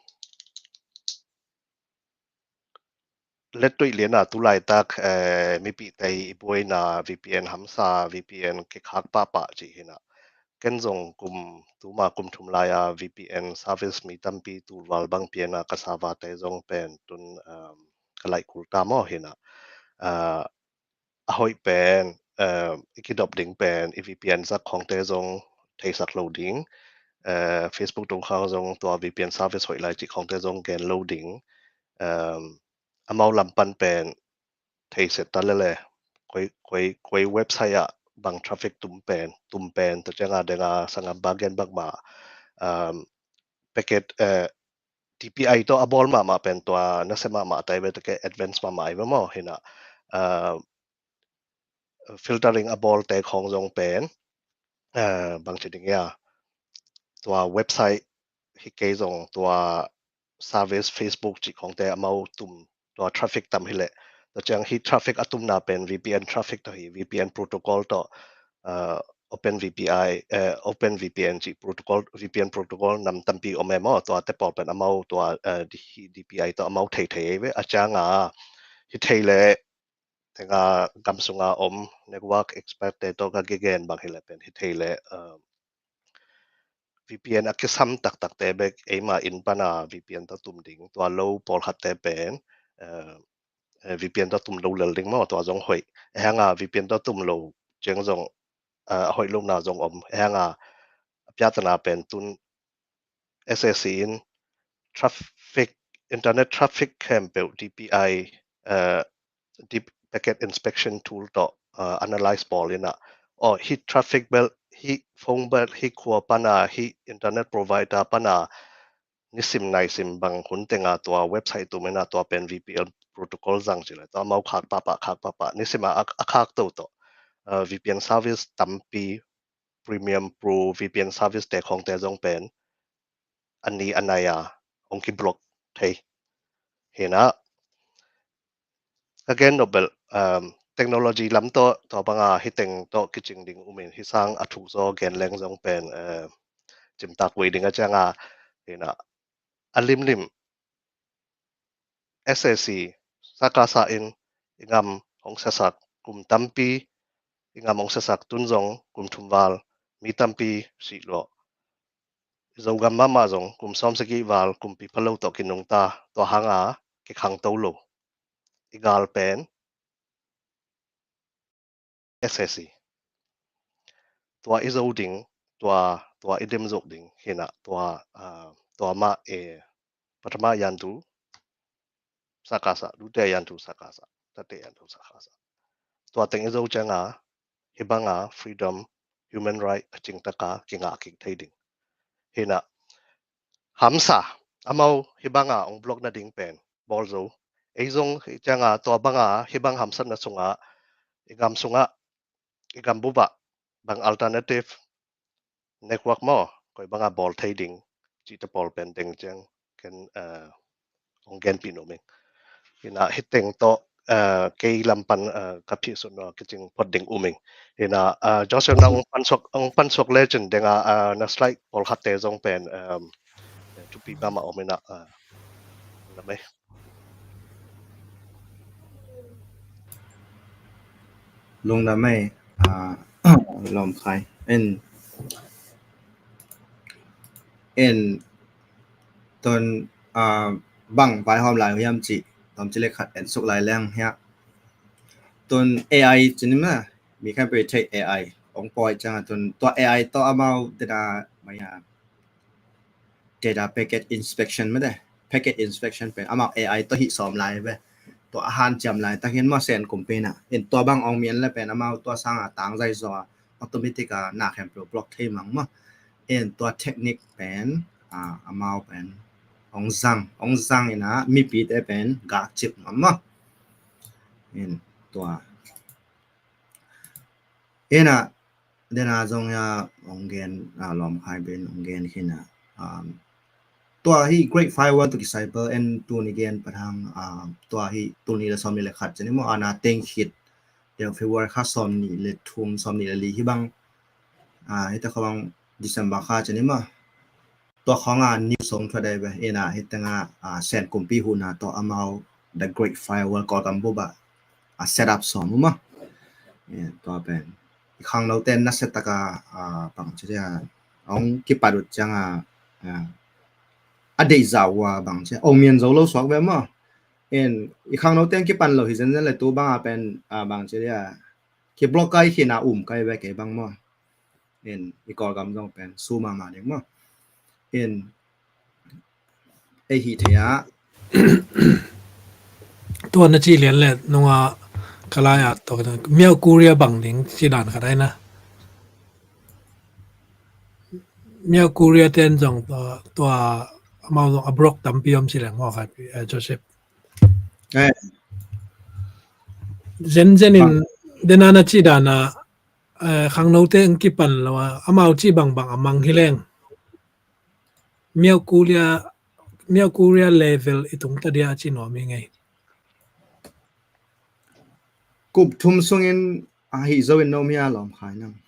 lettuih liana tu laitak, eh, mipihte i buaina V P N hamsa, V P N kikhak pahpah ci hi na. Ken zong kum, tuma kum thum lai a V P N service mi tampi tulval bang piana ka savate zong pen tun, um, ka laih kul ta maw, hi na. Uh, a hoih pen, um, i kidop ding pen i V P N zak khongte zong theisak lo ding. Uh, Facebook tung khang zong tua V P N service hoih lai ci khongte zong gen lo ding. Um, amau lam pan pen thei set ta lele, koi, koi, koi website ah bang traffic tum pen, tum pen, tua cianga denga sanggampa gen bangma, um, packet, eh, D P I tawh a bawl mahmah pen tua nasia mahmah ta ei ve, tua ke advance mahmah ei ve maw, hi na, uh, filtering a bawlte khong zong pen, uh, bang ci ding ia, tua website hi kei zong tua service Facebook ci khongte amau tum tua traffic tam hi le. Tua ciang hi traffic a tumna pen V P N traffic tawh hi, V P N protocol tawh, uh, Open V P I, uh, Open V P N ci protocol, V P N protocol nam tampi om e maw, tua te pawl pen amau tua, uh, D-, hi D P I tawh amau thei thei ei ve. A cianga hi thei le, tenga gam sunga om network expert te tawh ka kigen bang hi le pen hi thei le, uh, V P N a kisam taktakte bek eima inn pana V P N tawh tum ding, tua lo pawlkhatte pen, eh, eh, V P N tawh tum lo lel ding maw, tua zong hoih. Ahih hanga V P N tawh tum lo ciang zong, eh, a hoih lona zong om. Ahih hanga a piatana pen tun S A C in traffic, internet traffic khempeuh D P I, eh, Deep Packet Inspection Tool tawh, uh, analyze bawl ina. Aw, hi traffic bel, hi phone bel, hi khua pana, hi internet provider pana nisim naisim bang hun tenga tua website tum ina tua pen V P N protocol zang ci le. Tua amau khak pahpah, khak pahpah. Nisima a, a khak toto. Uh, V P N service tampi, Premium, Pro, V P N service te khongte zong pen a ni a nai a hong kiblock thei hi na. Ka gen nop bel, um, technology lam tawh, tua banga hi teng tawh kicing ding um in, hi sang a thuk zaw gen leng zong pen, uh, cimtak vei ding a cianga hi na. A limlim S A C, Sakasa in i gam hong siasak kum tampi, i gam hong siasak tun zong kum thum val mi tampi sih lua. Zogam mahmah zong kum sawm sagih val kumpi phalo tawh kinungta, tua hanga kikhangto lo. I gal pen S A C. Tua i zo ding, tua, tua i dem zok ding hi na, tua, ah, tua mah e, pathama yantu Sakasa, dutiya yantu Sakasa, tatiya yantu Sakasa. Tua teng i zo cianga hi banga freedom, human right a cingtaka kingah kik thei ding hi na. Hamsa, amau hi banga ong block nading pen bawl zo. Ei zong hi cianga tua banga hi bang hamsatna sunga, i gam sunga, i gam buba bang alternative network maw, koi banga bawl thei ding cite pawl pen deng ciang ken, uh, ong genpih nuam ing. Hi na, hi teng tawh eh, kei lam pan, eh, ka phih sut nua kicing phot ding um ing. Hi na, eh, Joseph, nang hong pansuak, hong pansuak lecin ding a, eh, na slide pawlkhatte zong pen, em, thupi mahmah om hi na, eh, na mai. Lungdam ei, ah, Lawm Khai. En, en, tun, ah, bang vaihawm lai uh hiam cih tawmcik le khat en suk lai leng hiah. Tun A I ci ni maw, mi khat pen thei A I hong pawi ciangin tun tua A I tawh amau dena mai a data packet inspection mete, packet inspection pen amau A I tawh hih sawm lai ve. Tua a hanciam laitakin maw, Sen kumpi in ah, in tua bang hong mian le pen amau tua sangin tangzai zaw a automatic a na khempeuh block thei mang maw. In tua technique pen, ah, amau pen hong zang, hong zang in ah mipite pen gakcip ngam maw. In tua Hi na, dena zong hiah hong gen, ah, Lawm Khai pen hong gen hi na, um, tua hi Great Firewall tawh kisai pen en tuni gen pan hang, ah, tua hi tul nih le sawmnih le khat ci ni maw, a na teng khit, deuh February kha sawmnih le thum, sawmnih le li hi bang, ah, hi ta kha bang December kha ci ni maw. Tua khawng a news hong thuat dai ve, hi na, hi teng a, ah, Sen kumpi huhna tawh amau The Great Firewall Kawlgam bup ah, ah, set up sawm uh maw. Eh, tua pen i khangnote in nasia tak a, ah, bang ci dia, hong kipat uh ciang a, ah, a deih zah uh a bang ci a, hong mian zo lo suak ve maw. In i khangnote in kipan lo hi zenzen le tu bang a pen, ah, bang ci dia, kiblock kai khin a um kai ve kei bang maw. In i Kawlgam zong pen su mahmah ding maw. In ei hi thei a. Tua na ci lian le nunga ka lai a tua Myaw Korea bang ding ci dan khat ai na. Myaw Korea ten zong tua, tua amau zong a block tampi om ci leng maw khat, eh, Joseph. Eh. Zenzen in bang. Dena na ci dan a, eh, khangnote hong kipan lo a, amau ci bangbang a mang hi leng Myaw Korea, Myaw Korea level i tung ta dia a ci nuam hi ngei. Kum thum sungin a hih zo in na om hia Lawm Khai nang?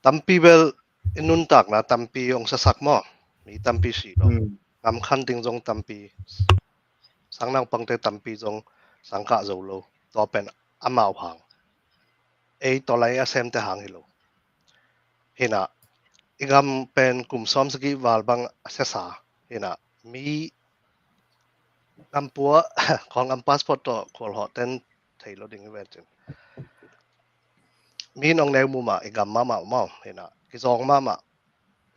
Tampi bel i nuntakna tampi hong sasak maw, mi tampi si lo. Hmm. Ngam khan ding zong tampi, sang naupangte tampi zong sang kah zo lo. Tua pen amau hang. Ei tawlai a semte hang hi lo. Hi na, i gam pen kum sawm sagih val bang a siasa. Hi na, mi gam pua, Kawlgam passport tawh khualhawh ten thei lo ding hi ven cin. Mi nong neu mu mah, i gam mahmah maw, hi na, kizawng mahmah.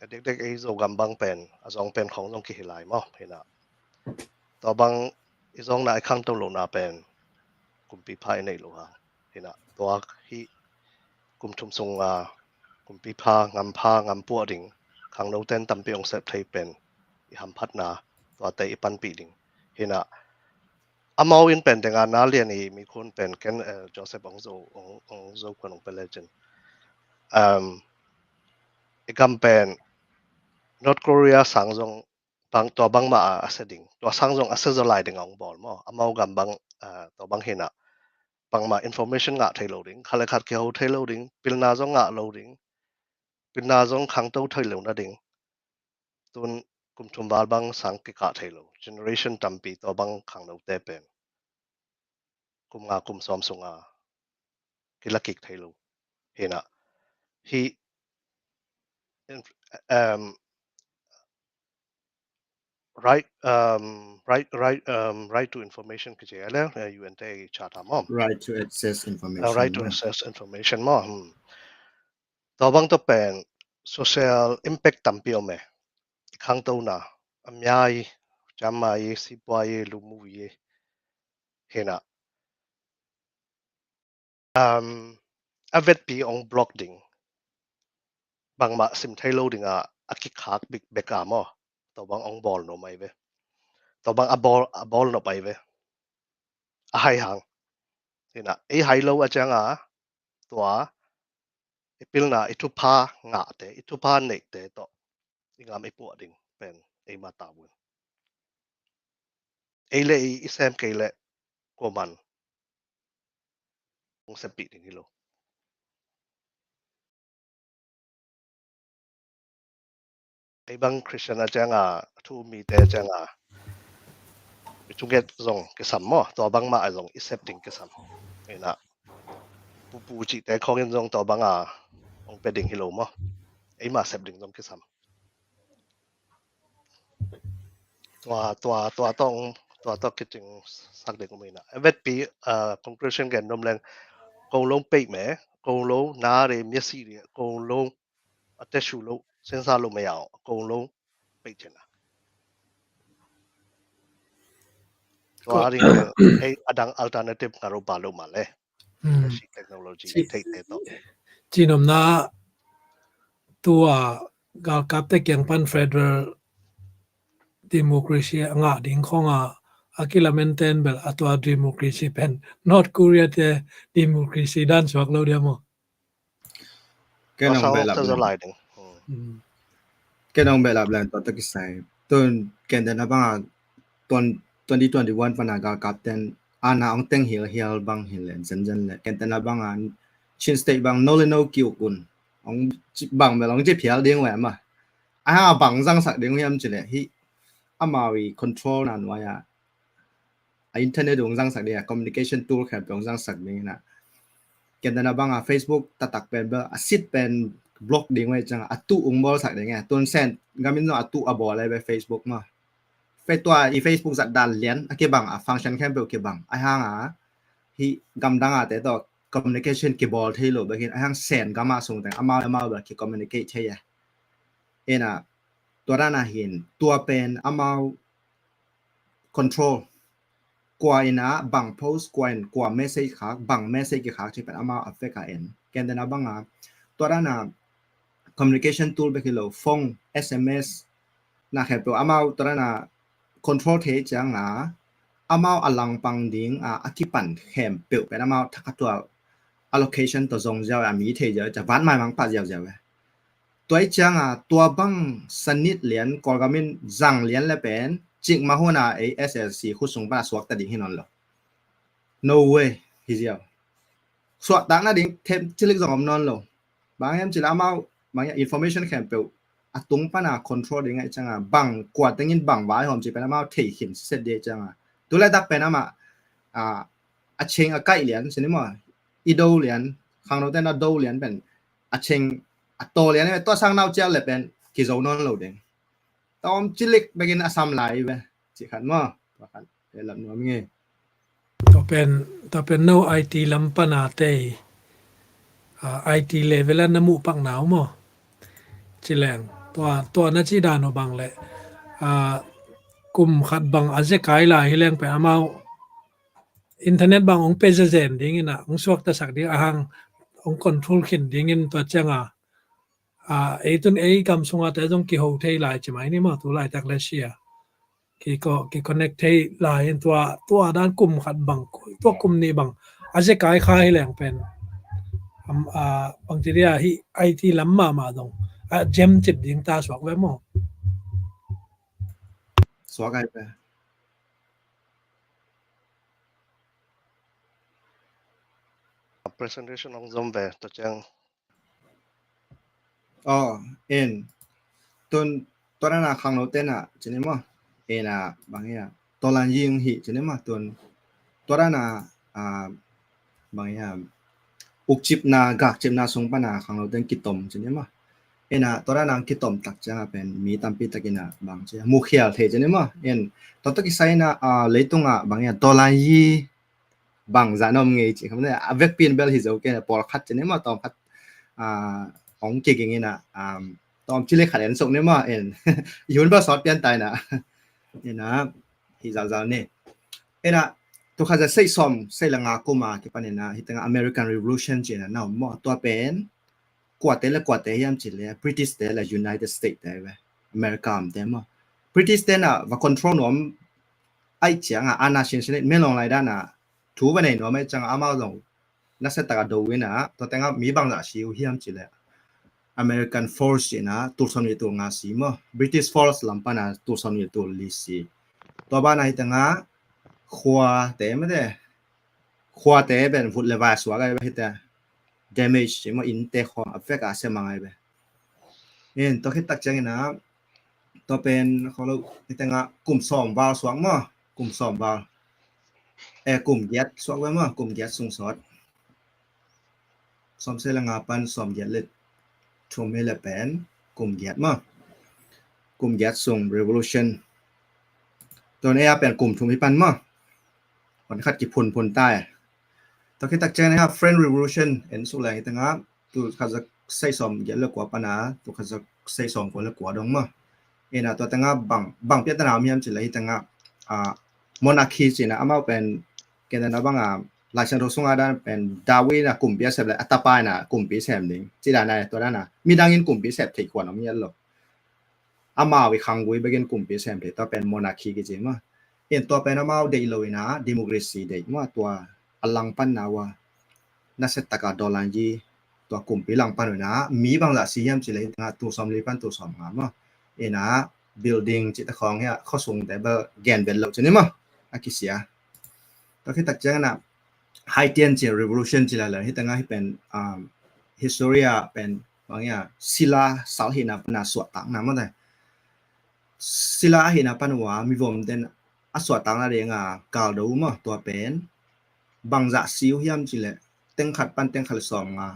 A dekdek ei Zogam bang pen, a zawng pen khawng zong kihi lai maw, hi na. Tua bang i zawngna i khangto lohna pen, kumpi pha i neih loh hang, hi na. Tua hi kum thum sung a, kumpi pha, ngam pha, ngam puah ding, khangnote in tampi hong sep thei pen, i hamphatna, tuate i panpih ding, hi na. Amau in pen deng a na lian i mi khun pen ken, eh, Joseph hong zo, hong, hong zo khun hong pe lecin. Um, i gam pen North Korea sang zong bang, tua bangmah a, a sia ding. Tua sang zong a sia zaw lai ding a hong bawl maw. Amau gam bang, ah, tua bang hi na. Bangmah information ngah thei lo ding. Khat le khat kiho thei lo ding. Pilna zong ngah lo ding. Pilna zong khangto thei lo na ding. Tun kum thum val bang sang kikah thei lo. Generation tampi tua bang khangnote pen kum nga kum sawm sunga kila kik thei lo. Hi na, hi, um, right, um, right, right, um, right to information kici a le, eh, U N te charter maw. Right to access information. Uh, right to access information maw. Hmm. Tua bang tua pen social impact tampi om e. Khangtona, a mya i, ciamma i, sipua i, lumu i, hi na. Um, a vetpi hong block ding. Bangmah sim thei lo ding a, a kikhak bik bek a maw. Tua bang hong bawl nuam ai ve. Tua bang a bawl, a bawl nop ai ve. A hai hang. Hi na, i hai lo a ciang a, tua, i pilna, i thupha ngahte, i thupha neihte tawh i ngam i puah ding pen eima ta vun. Ei le ei i sem kei le kuaman hong seppih ding hi lo. Ei bang Christian a cianga, thu mite cianga, mi thunget zong kisam maw, tua bangmah a zong i sep ding kisam. Ina, pupu cihte khawngin zong tua banga hong pia ding hi lo maw. Eima sep ding zong kisam. Tua, tua, tua tawh, tua tawh kicing sak ding om ina. A vetpi, ah, conclusion gen nuam leng, kong lo peih me, kong lo na re, mia si re, kong lo a te su lo, sensa lo me yao, kong lo peih cina. Tua ding, ei, adang alternative nga ro ba lo ma le. Hmm. Technology, ci-, theite tawh. Cinomna tua galkapte kiang pan federal democracy a ngah ding khonga a kilamen ten bel a tua democracy pen North Korea te democracy dan suak lo dia maw. Ken ong belap leng. Hmm. Ken ong belap leng tua tawh kisai. Tun ken ten a banga twenty twenty-one pana galkap ten ana ong teng hial hial bang hi le zen zen le. Ken ten a banga Chin State bang no le no kiuk un. Ong bang bel ong ci phial ding we ma. A bang zangsak ding hiam ci le hi. Amau i control na nuai a. A internet ung zangsak ding a, communication tool khempeuh ung zangsak ding ina. Ken ten a banga Facebook taktak pen bel a sit pen block ding we cianga a tuh ung bawlsak ding a. Tun Sen gamin zong a tuh a bawl a be Facebook ma. Fe tua i Facebook zat dan lian a kibang a function khempeuh kibang. A hanga hi gamdang a te tawh communication kibawl thei lo bekin a hang Sen gama sung teng amau amau bel ki communicate thei a. Ina tua dana hin tua pen amau control. Kua ina bang post, kua in kua message khak, bang message kikhak ci pen amau a vek a en. Ken ten a banga tua dana communication tool bek hi lo, phone, S M S na khempeuh amau tua dana control thei cianga amau a langpang ding a, a kipan khempeuh pen amau thakhatua allocation tawh zong ziau a mi thei ziau, ca vat maimang pah ziau ziau e. Tua i cianga tua bang sanit lian Kawlgamin zang lian le pen cikmah huna ei S L C khut sung pana suakta ding hi nawn lo. No way hi ziau. Suahtakna ding them cilik zong om nawn lo. Bang hiam cila amau bang hiam information khempeuh a tung pana control ding a i cianga bang kua tengin bang vai hawm ci pen amau thei khin set ding a i cianga. Tulaitak pen amah a, a cheng a kaih lian sini maw i do lian khangno ten a do lian pen a cheng a taw lian tua sang nau cial le pen kizo nawn lo ding. Tawm cilik bekin a sam lai ve. Ci khat maw? Tua khat. Te lam nuam nge. Tua pen, tua pen no I T lam pana te, ah, I T level a na muh pak nau maw? Ci leng. Tua, tua na ci dan uh bang le. Ah, kum khat bang a zekai lai hi leng pen amau internet bang ong pe zezen ding ina, ong suaktasak ding a hang, ong control khin dingin tua cianga. A, ei tun ei kam sunga te zong kiho thei lai ci mai ni maw, tu laitak le sia. Ki ko, ki connect thei lai in tua, tua dan kum khat bang, tua kum nih bang. A zekai kha hi leng pen. Am, a, bang ci dia hi I T lam mahmah dong. A, jem cip ding ta suak ve maw. Suak ai pe. Presentation ong zom ve, to ciang. Oh, en. Tun, tua dana khangno tena, cini maw. Ena, bang ia. Tolan ying hi, cini maw, tun. Tua dana, ah, bang ia. Ukcipna, gakcipna sung pana khangno ten kitom, cini maw. Ena, tua dana kitom tak cianga pen, mi tampi takina, bang cia. Mukhial thei, cini maw. En, tua tak kisaina, ah, leitunga, bang ia. Tolan yi, bang zah na om ngei ci kham ne a vekpi in bel hi zo kei na pawlkhat ci ne maw tawmkhat, ah, hong kiging ina, um, tawm ci le khat en sok ne maw en i hun bel sawt pian tai na ina hi zauzau ne ina tu khat za sei sawm sei la nga kuma kipan ina hi tanga American Revolution ci na na om maw tua pen kuate le kuate hiam ci le British te le United States te ve America om te maw British te na va control nuam ai cianga ana sin sin me long lai dana thu va nei nuam ai cianga amau zong na se taka do ina to tenga mi bang za si u hiam ci le American force ina tulson wi tul nga si maw British force lam pana tulson wi tul li si to ba na hi tenga khua te ma te khuate pen vut le vai suak ai ve hite. Damage ci maw, innte khawng a vek a sia mang ai ve. In tua khit tak ciangin ah tua pen kholo i tengah kum sawm val suak maw, kum sawm val. E, kum giat suak ve maw, kum giat sung sawt. Sawm se le nga pan sawm giat le thum hi le pen kum giat maw. Kum giat sung revolution. Tua ne a pen kum thum hi pan maw. Wan khat kiphun phun tai. Tua khit tak ciang ne a French Revolution en suk leng i tengah tu khat za sei sawm giat le kua pana tu khat za sei sawm kua le kua dong maw. Ina tua tengah bang bang piat tana om hiam ci le hi tengah a monarchy cina amau pen kena na bang a laisiang tho sunga dan pen Darwin a kumpi a sep le a tapa ina kumpi sem ding ci dan a tua dan a midangin kumpi sep thei khuan om hial lo. Amau i khanggui bekin kumpi sem thei tua pen monarchy kici maw. In tua pen amau deih lo ina democracy deih maw, tua a langpan na ua naset taka dollar yi tua kumpi langpan ina mi bangzah si hiam ci le hi tengah tu sawm li pan tu sawm nga maw. Ina building ci ta khawng hia khosung te bel gen vet lo ci ni maw. A kisia. Tua khit tak ciang ina Haitian ci revolution ci la le hi tengah hi pen history a pen bang hia sila sal hina pana suah tak na maw te. Sila a hina pan ua mi vom den a suah tak na ding a kal do maw tua pen bangzah siu hiam ci le teng khat pan teng khat le sawm nga.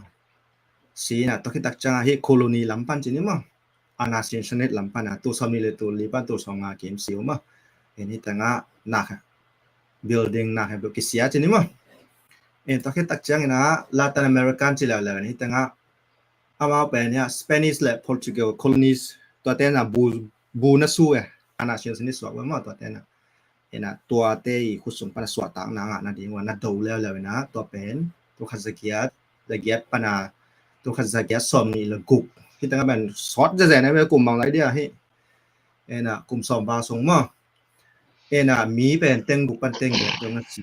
Sina tua khit tak ciang a hi colony lam pan ci ni maw. Ana sin sanit lam pan a tu sawm ni le tu li pan tu sawm nga kim siu maw. In hi tengah nak building nak he kisia ci ni maw. In tua khit tak ciang ina Latin American ci la le hi tengah amau pen hia Spanish le Portugal colonies tua tena bu bu na su e ana sin sanit suak ve maw tua tena. Ina tuate i khut sung pana suah tak na ngah na ding ua na do leuleu ina tua pen tu khat za giat za giat pana tu khat za giat sawm ni le guk hi tengah pen sawt zeze na ve kum bang lai dia hi. Ina kum sawm val sung maw. Ina mi pen teng guk pan teng giat dong na ci.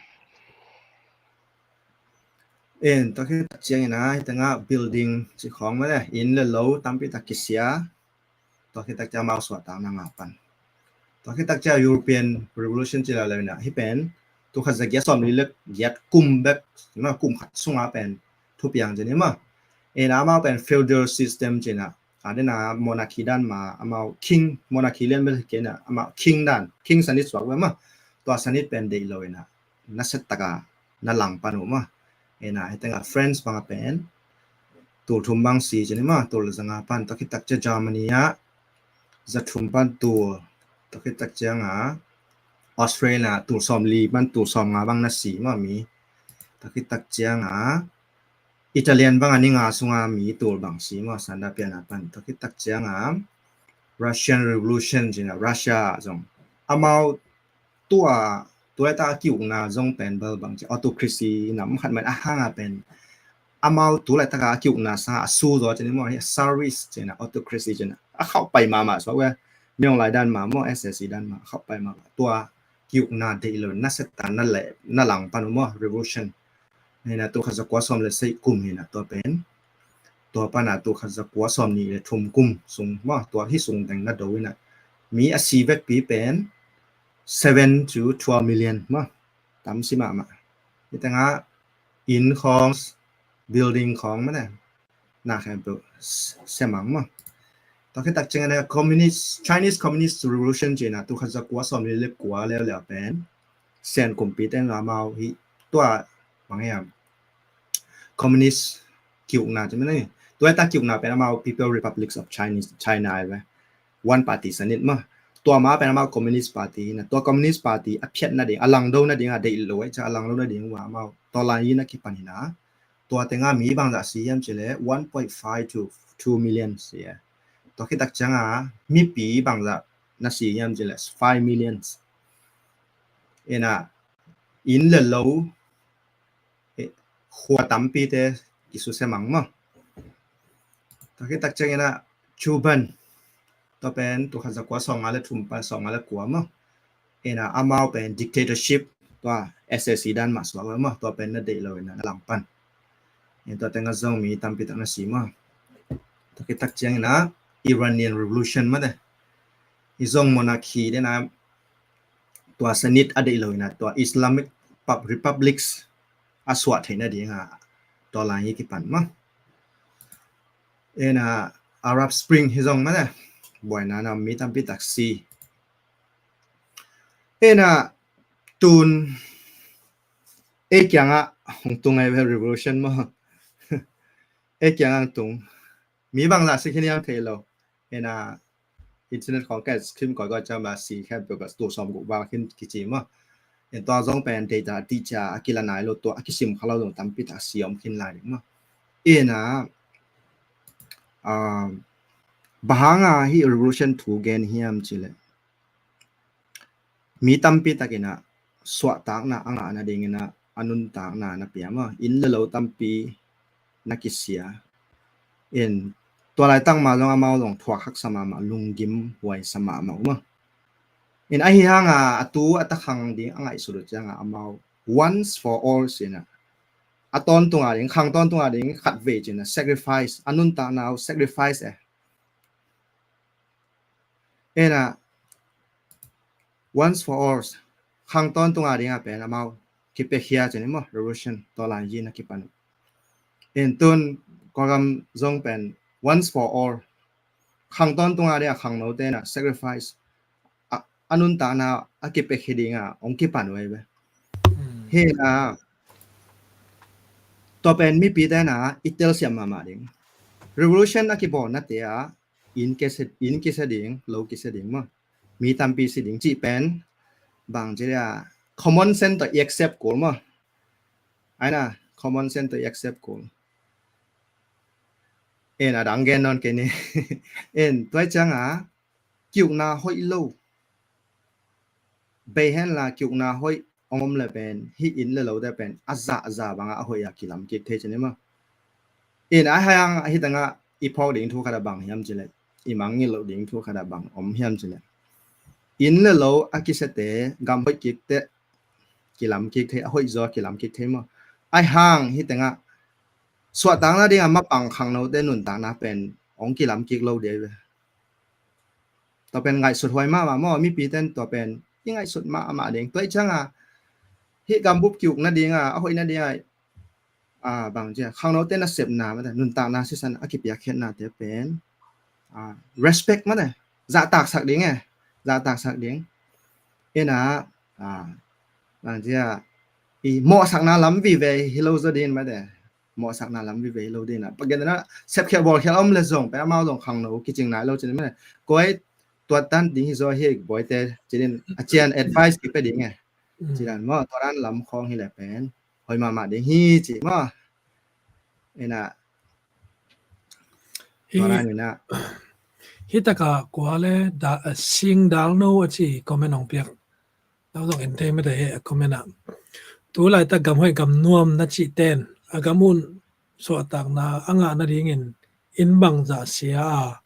In tua khit tak ciang ina hi tengah building ci khawng maw le inn le lo tampi tak kisia. Tua khit tak ciang amau suah tak na nga pan. Tua khit tak ciang European Revolution ci la le ina hi pen tu khat za giat sawm li le giat kum bek na kum khat sunga pen thupiang ci ni maw. Ina amau pen feudal system ci na a dena monarchy dan ma amau king monarchy lian bel kena amau king dan king sanit suak ve maw. Tua sanit pen deih lo ina naset taka na langpan uh maw. Ina hi tengah France bang a pen tul thum bang si ci ni maw tul za nga pan tua khit tak ciang Germany a za thum pan tul tua khit tak ciang a Australia tul sawm li pan tul sawm nga bang na si maw mi. Tua khit tak ciang a Italian bang a ni nga sunga mi tul bang si maw sanda piana pan tua khit tak ciang a Russian Revolution ci na Russia zong amau tua tulai taka kiukna zong pen bel bang ci autocracy nam khat man a hanga pen amau tulai taka kiukna sanga a su zaw ci ni maw hi service ci na autocracy ci na a khauh pai mahmah suak ve. Myung lai dan ma maw S S C dan ma a khauh pai mahmah tua kiukna deih lo naset ta na le na langpan uh maw revolution. Hina tu khat za kua sawm le sei kum hina tua pen tua pana tu khat za kua sawm ni le thum kum sung maw tua hi sung teng na do ina mi a si vekpi pen seven to twelve million maw. Tam si mahmah hi tengah inn khawng building khawng maw te. Na khen pu semang maw. Tua khit tak ciang ina communist Chinese Communist Revolution ci na tu khat za kua sawm li le kua leuleu pen Sen kumpi ten amau hi tua bang hiam communist kiukna ci maw ni. Tua ta kiukna pen amau People Republics of Chinese China ai ve. One party sanit maw. Tua ma pen amau communist party na tua communist party a phiat na ding a langdo na ding a deih lo ai ca a langdo na ding ua amau tua lai ina kipan ina. Tua tenga mi bangzah si hiam ci le one point five to two million si e. Tua khit tak ciang a mipi bangzah na si hiam ci le five million. Ina inn le lo khua tampi te kisu semang maw. Tua khit tak ciang ina Cuban tua pen tu khat za kua sawm nga le thum pan sawm nga le kua maw. Ina amau pen dictatorship tua S S C dan mah suak maw tua pen na deih lo ina na langpan. Ina tua tenga zong mi tampi tak na si maw. Tua khit tak ciang ina Iranian Revolution maw te. I zong monarchy dena tua sanit a deih lo ina tua Islamic Pub- Republics a suah theih nadinga tua lai hi kipan maw. Ena Arab Spring hi zong mane buaina na mi tampi tak si. Ena tun ei kiangah hong tung ai ve revolution maw. Ei kiangah hong tung mi bangzah si khin hiam thei lo. Ena internet khong ka stream koi koi ciang ba si khempeuh ka tu sawm guk val khin kici maw. En tua zong pen data tih cia a kila nai lo tua a kisim kha lo zong tampi tak si om khin lai ding maw. Ena bang hanga hi revolution thu gen hiam cileh mi tampi takinah suahtakna a ngah nadinginah a nuntakna na pia maw. Inn le lo tampi na kisia. In tua laitak ma zong amau zong thuak haksa mahmah, lunggim huaisa mahmah uh maw. In ahi hanga a tu a takhang ding a ngaihsut uh cianga amau once for all sinah a tawntunga ding, khang tawntunga ding khat vei cinah sacrifice, a nuntakna uh sacrifice eh. Ena once for all khang tawntunga dinga pen amau kipekhia cin maw, revolution tua lai hi na kipan. En tun Kawlgam zong pen once for all khang tawntunga dinga khangnote na sacrifice a nuntakna a kipekhi dinga hong kipan uh ai ve. Hena tua pen mipite na i telsiam mahmah ding. Revolution a kibawlnate ah inn kisia ding, lo kisia ding maw, mi tampi si ding cih pen bang ci dia common sense tawh i accept kul maw. Aina common sense tawh i accept kul. En a dang gen nawn kei ni. En tua cianga kiukna hoih lo bei henla kiukna hoih hong om le pen hih inn le lote pen a zahzah bangah a hoih a kilam kik thei cin i maw. In a haiang ahi tangah i phawk ding thu khat a bang hiam cileh, i mangngilh loh ding thu khat a bang om hiam cileh, inn le lo a kisiate gam hoih kik teh kilam kik thei, a hoih zaw kilam kik thei maw. Ai hang hi tangah suahtakna dinga mapang khangnote nuntakna pen hong kilam kik lo dei ve. Tua pen ngaihsut huai mahmah maw, mipiten tua pen i ngaihsut mahmah ding. Tua i cianga hih gambup kiukna dinga a hoihna dinga bang cia khangnote nasepna mate nuntakna sisan a kipiakkhiatnate pen respect mate zahtaksak ding e, zahtaksak ding. Ena bang cia i mawhsakna lam vive hi lo zaw din mate, mawhsakna lam vive hi lo dina. Pagenna sepkhial bawlkhial om le zong pe amau zong khangno kicing nai lo cin mate, koi tuattan ding hi zaw hi boite cinin a cian advice kipe ding e. Cidan maw, tuaran lam khawng hi le pen hoi mahmah ding hi ci maw. Ena tuaran ina hi taka kua le sing dal no a ci comment hong piak. Nau zong en thei mate he a comment ah tu laitak gam hoih gam nuam na cih ten a gam un suahtakna a ngah nadingin inn bangzah sia a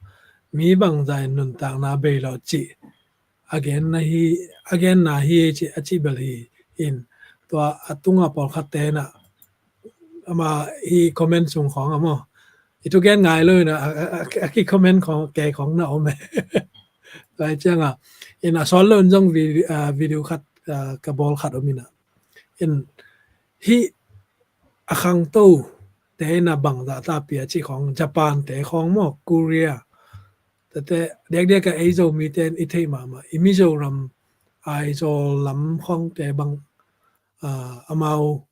mi bangzah in nuntakna bei lo cih a genna hi, a genna hi ci a cih bel hi. In tua a tunga pawlkhat tena ama hi comment sung khawng a maw i tu gen ngai lo ina a ki comment khawng kei khawng na om e. Lai cianga in a sawl lo in zong video khat ka bawl khat om ina in hi a khangto te ina bangzah ta pia ci khawng Japan te khawng maw, Korea tete diakdiak a ei Zomite in i theih mahmah i Mizoram Aizawl lam khawngte bang amau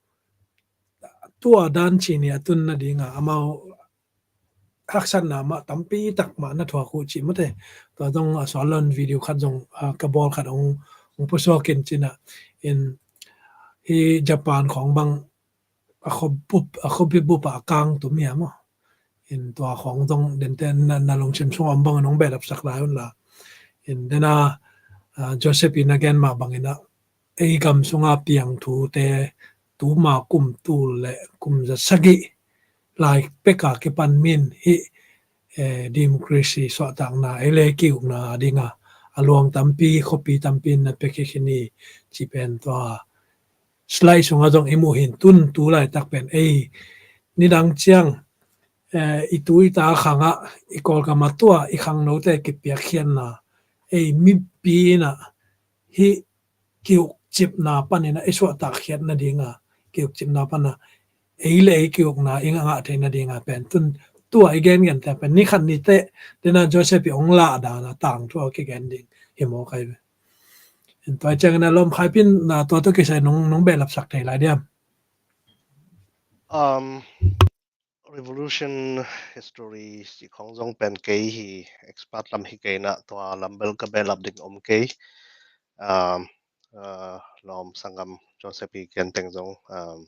tua dan ci ni a tun nadinga amau haksatna mah tampi tak mah na thuak uh cih mate. Tua zong a sual lon video khat zong ka bawl khat hong pusuak in cina in hi Japan khawng bang a khuabup a khuabup a kang tum hiam aw. In tua khawng zong dente na lungsim sung om bang in hong behlap sak lai un la. In dena Joseph in a gen mah bangin a ei gam sunga piang thute tuma kum tul le kum za sagih lai peka kipan min hi democracy suahtakna ei le kiukna dinga a luang tampi khuapi tampi na pekhi khini ci pen tua slide sunga zong i muh hin tun tu laitak pen ei nidang ciang i tu i ta khangah i Kawlgam a tua i khangnote kipiakkhiatna ei mipi inah hi kiukcipna paninah i suahtakkhiat nadinga kiuk cipna pana ei le ei kiukna i ngah theihna dinga pen tun tua i gengen te pen ni khat ni teh dena Joseph i ong lah dana tangthu a kigen ding hi maw kai ve. Tua ciangin a lawm Khai Pin na tua tawh kisai nong nong behlapsak thei lai diam? Um, revolution history si khong zong pen kei hi expert lam hi kei na tua lam bel ka behlap ding om kei. Um, uh, lawm sanggam Joseph hi ken teng zong um,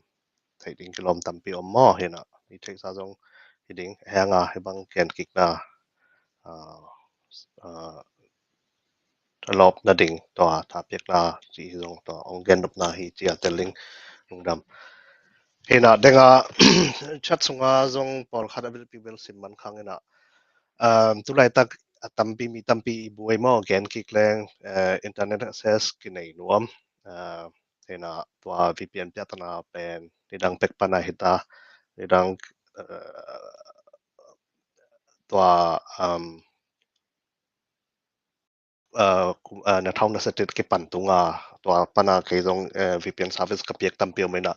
theih ding kilawm tampi om maw hi na i theihsa zong hi ding hanga hi bang ken kikna uh, uh, a lawp nading tua thapiakna ci hi zong tua ong gen nopna hi cia teling lungdam. Hina denga chat sunga zong pawlkhat a bilpi bel sim man khang ina um, tulaitak a tampi mi tampi i buai maw gen kik leng uh, internet access kinei nuam uh, hina tua V P N piatana pen nidang pek pana hita nidang uh, tua um, uh, uh, na thau na setit kipan tunga tua pana kei zong uh, V P N service ka piak tampi om ina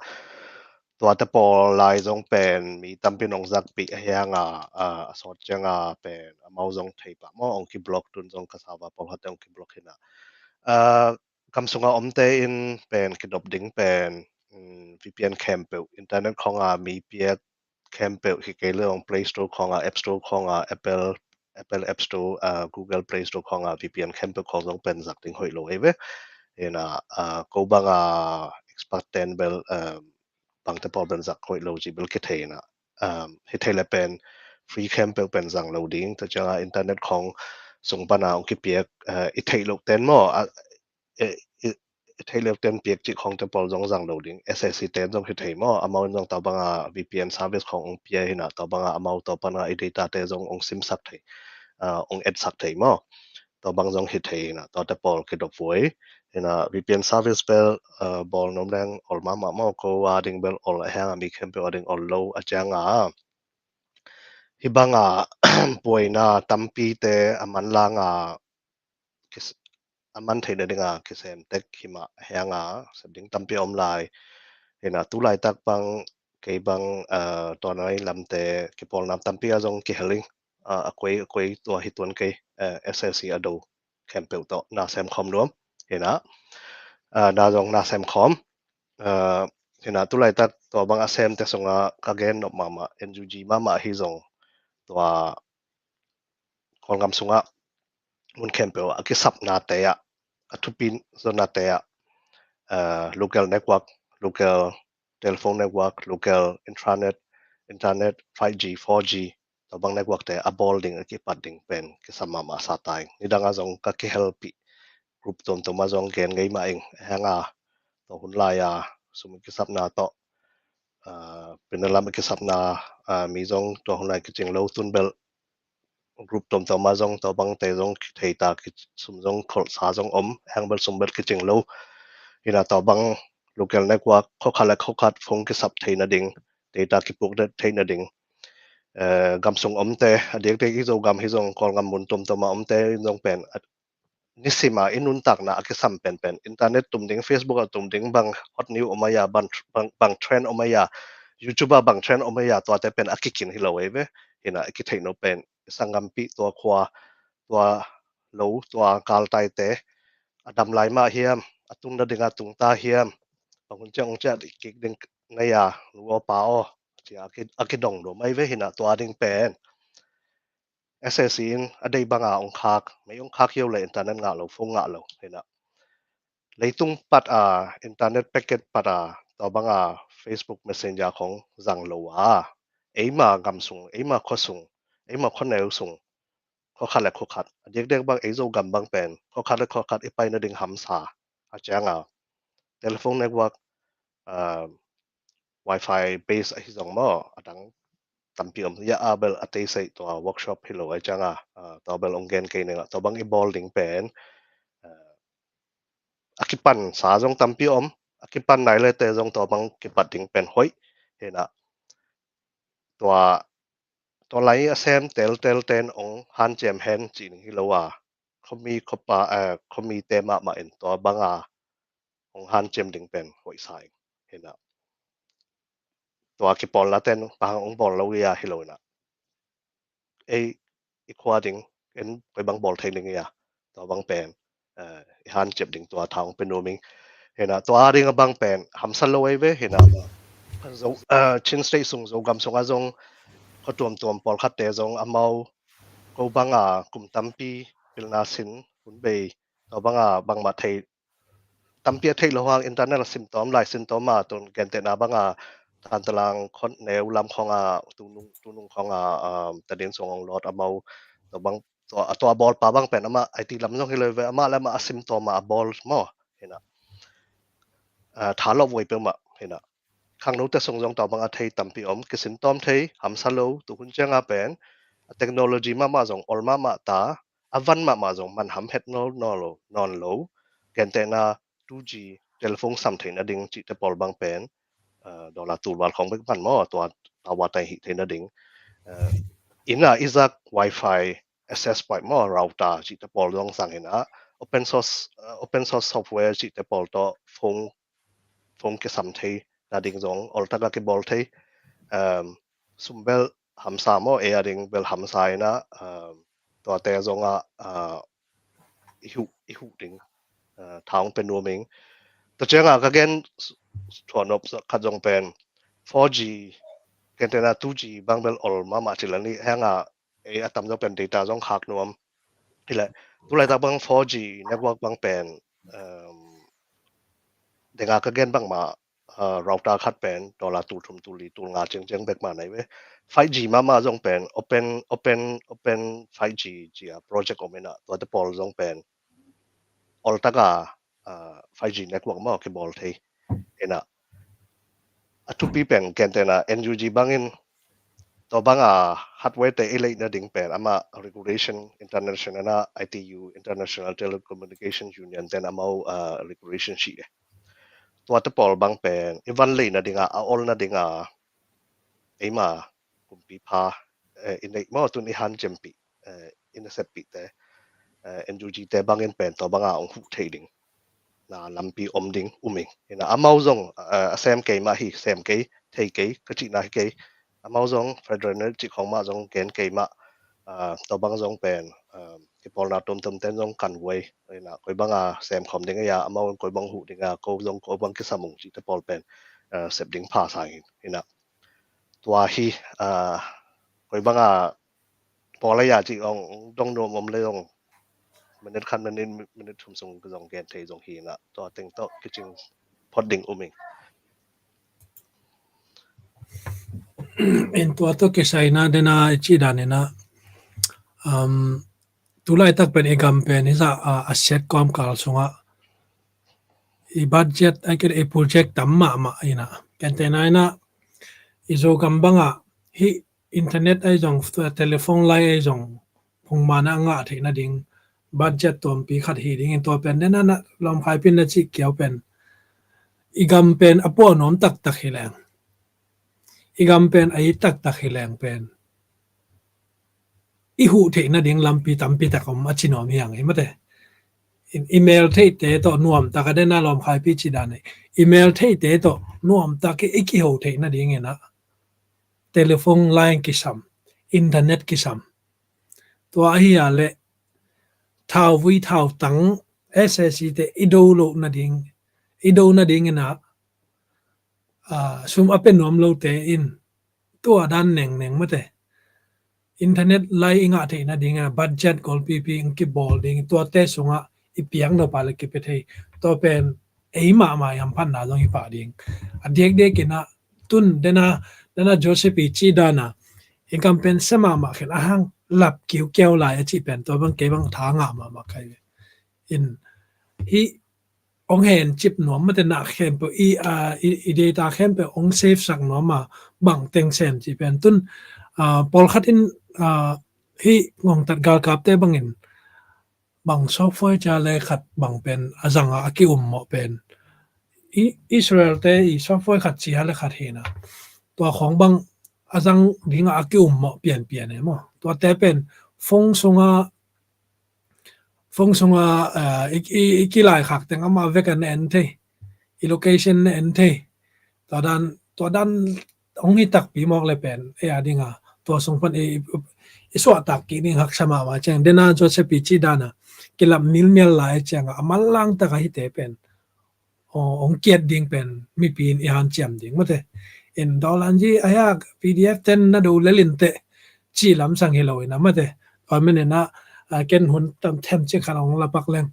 tua te pawl lai zong pen mi tampi nong zakpih a hianga uh, a sawt cianga pen amau zong thei pah maw ong kiblock tun zong ka sava pawl hatte ong kiblock hina uh, kam sunga omte in pen kidop ding pen um, V P N khempeuh internet khonga mi piak khempeuh hi kei leng Play Store khonga App Store khonga Apple Apple App Store uh, Google Play Store khonga V P N khempeuh khong zong pen zak ding hoih lo ei ve. Ina uh, ko banga expert ten bel uh, bangte pawl bel zak hoih lo ci bel kithei ina um, hi thei le pen free khempeuh pen zang lo ding ta cianga internet khong sung pana ong kipiak uh, i theih lo ten maw uh, eh, i, i theih lo ten piak cih khong te pawl zong zang lo ding S A C ten zong hi thei maw amau in zong tau banga V P N service khong ong pia hina tau banga amau tau pana i data te zong ong simsak thei uh, ong etsak thei maw tau bang zong hi thei hina tau te pawl kidop vuai hina V P N service bel uh, bawl nom leng ol mahmah maw ko a ding bel ol a hianga mi khempeuh a ding ol lo a cianga hi banga puaina tampi te a manlanga a man theihna dinga kisem tek himah hianga sep ding tampi om lai hina tulaitak bang kei bang uh, tua nai lamte kipawlna tampi a zong kiheling uh, a kuai a kuai tua hi tuan kei uh, S A C a do khempeuh tawh na sem khawm nuam hina uh, na zong na sem khawm uh, hina tulaitak tua bang a semte sunga ka gen nop mahmah N U G mahmah hi zong tua Kawlgam sungah mun khempeuh a kisapnate ah a thupin zonate ah uh, local network, local telephone network, local intranet, internet, five G, four G tua bang network te a bawl ding a kipat ding pen kisam mahmah sa ta ing. Nidang a zong ka kihelpih group tuamtuam a zong gen ngei mah ing. Hanga tua hun lai a sum kisapna tawh uh, pinalam kisapna uh, mi zong tua hun lai kicing lo tun bel group tuamtuam a zong tua bangte zong thei ta sum zong kholhsa zong om hang bel sum bel kicing lo. Hina tua bang local network khokhat le khokhat phone kisap theihna ding data kipuk theihna ding uh, gamsung omte a diakdiak i Zogam hi zong Kawlgam mun tuamtuam a omte zong pen nisima i nuntakna a kisam penpen internet tum ding, Facebook a tum ding, bang hot news om a ya, bang, bang, bang trend om a ya, YouTube a bang trend om a ya, tuate pen a kikin hi lo ei ve. Hina a kitheih no pen i sanggampi tua khua, tua lo, tua kaltaite a dam lai mah hiam, a tungna dinga tungta hiam, bang hun ciang ong ciah kik ding nei a, nu aw pa aw, cia a kidong lo mai ve. Hina tua ding pen S A C in a dei banga ong khak, mei ong khak hio le internet ngah lo, phone ngah lo hina. Leitung pat a internet packet pat a tua banga Facebook Messenger khong zang lo a, eima gamsung, eima khosung, eima khoneu sung, khokhat le khokhat a diakdiak bang ei Zogam bang pen khokhat le khokhat i paina ding hamsa a cianga telephone network uh, wifi base ahi zong maw a dang tampi om ya a bel a teisei tua workshop hi lo ai cianga uh, tua bel ong gen kei ninga tua bang i bawl ding pen uh, a kipan sa zong tampi om a kipan nai le te zong tua bang kipat ding pen hoih hina tua tua lai a sem teltel ten ong hanciam hen cih ning hi lo a khomi khopa uh, khomi te mahmah in tua banga ong hanciam ding pen hoih sa ing hina. tua kipawlna ten bang hong bawl lo ia hi lo ina, ei i khua ding en koi bang bawl thei ning ia, tua bang pen i han cep ding tua thang pe nuam ing. Hina tua ding a bang pen hamsa lo ei ve hina. Zo Chin State sung Zogam sung a zong khuatuamtuam pawlkhatte zong amau ko banga kum tampi pilna sin hun bei tua banga bangmah thei tampi a theih lo hang internet a simtawm lai simtawm a tun gentehna banga Thantalang khon neu lam khonga tunung tunung khonga tadin song ong lot amau tua bang tua bawlpa bang pen amah I T lam zong hi lo ve amah le amah a simtawm a a bawl maw hina. Tha lo voi peuhmah hina khangnote song zong tua bang a thei tampi om kisin tawm thei hamsa lo tu hun cianga pen a technology mahmah zong ol mahmah ta a van mahmah zong man ham het nawn lo nawn lo. Gentehna two G telephone sam theih nading cihte pawl bang pen dollar tulval khong bek man maw tua tawa tai hih theih nading ina izak wifi access point maw router cihte pawl zong sang hina open source open source software cihte pawl tawh phone phone kisam thei nading zong oltaka kibawl thei. Sumbel hamsa maw ei a ding bel hamsa ina tuate zonga i huh i huh ding thang pe nuam ing. Tua cianga ka gen thuanop khat zong pen four G gentehna two G bang bel ol mahmah cil ani hanga ei a tam zong pen data zong khak nuam. Hile tulaitak bang four G network bang pen denga ka gen bangmah router khat pen dollar tul thum tul li tul nga ciangciang bek ma nei ve. Five G mahmah zong pen open open open five G cia project om ina tuate pawl zong pen oltaka five G network maw kibawl thei ina. A thupi pen gentehna N U G bangin tua banga hardware te i leih nading pen amah regulation international na I T U International Telecommunication Union ten amau regulation si e. Tuate pawl bang pen i van leih nadinga a ol nadinga eima kumpi pha i neih maw tun i han cempi i na seppihte N U G te bangin pen tua banga ong huh thei ding na lampi om ding um ing. Ina amau zong a sem kei mah hi sem kei thei kei ka cihna hi kei. Amau zong federal na cih khong mah zong gen kei mah tua bang zong pen kipawlna tuamtuam ten zong kan guai ina koi banga sem khawm ding ia amau koi bang huh dinga ko zong ko bang kisam ung cihte pawl pen sep ding pha sangin ina tua hi koi banga pawl a ia cih ong dong nuam om le zong minute khat minute minute thum sung zong gen thei zong hi na tua teng tawh kicing phot ding um ing. In tua tawh kisai na dena i cih dan ina tulaitak pen i gam pen hisa a siat kawmkal sungah i budget ai kei i project tam mahmah ina kentena ina i Zogam banga hi internet ai zong telephone line ai zong phungmana ngah theih nading budget tuampi khat hi dingin tua pen dena na lawmkhaipi na cih kiau pen i gam pen a puah nuam taktak hi leng i gam pen a it taktak hi leng pen i huh theih nading lampi tampi tak om a ci nuam hiang hi mate. Email theihte tawh nuam tak a dena lawmkhaipi ci dan hi email theihte tawh nuam tak i kiho theih nading ina telephone line kisam internet kisam tua ahi a le thauvui thautang S S C te i do loh nading i do nading ina sum a pe nuam lote in tua dan nengneng mate internet lai i ngah theih nading a budget golpipi in kibawl ding tuate sungah i piang no pa le kipe thei tua pen ei mahmah i hamphatna zong hi pah ding a diakdiak ina tun dena dena Joseph i cih dana i gam pen se mahmah khen a hang lap kiukiau lai a cih pen tua bang kei bang tha ngah mahmah kai in hi ong hen cip nuam mate na khempeuh i i data khempeuh ong save sak nuam a bang teng sem cih pen tun pawlkhat in hi ngongtat galkapte bangin bang software ca le khat bang pen a zanga a ki-ummawh pen Israel te i software khat cia le khat hina tua khong bang a zang dinga a ki-ummawh pianpian e maw tuate pen phone sunga phone sunga i kilaikhak teng amah vek a na en thei i location na en thei tua dan tua dan hong hi takpi mawk le pen ei a dinga tua sung pan i, i, i suahtak kik ding haksa mahmah ciang. Dena Joseph i cih dana kilam milmial lai cianga a manlang taka hite pen hong kiat ding pen mipi in i hanciam ding mate. In dollar ji a yak P D F ten na do lelin teh ci lamsang hi lo ina mate. Tua menena ken hun tam them ci khan hong lapak leng.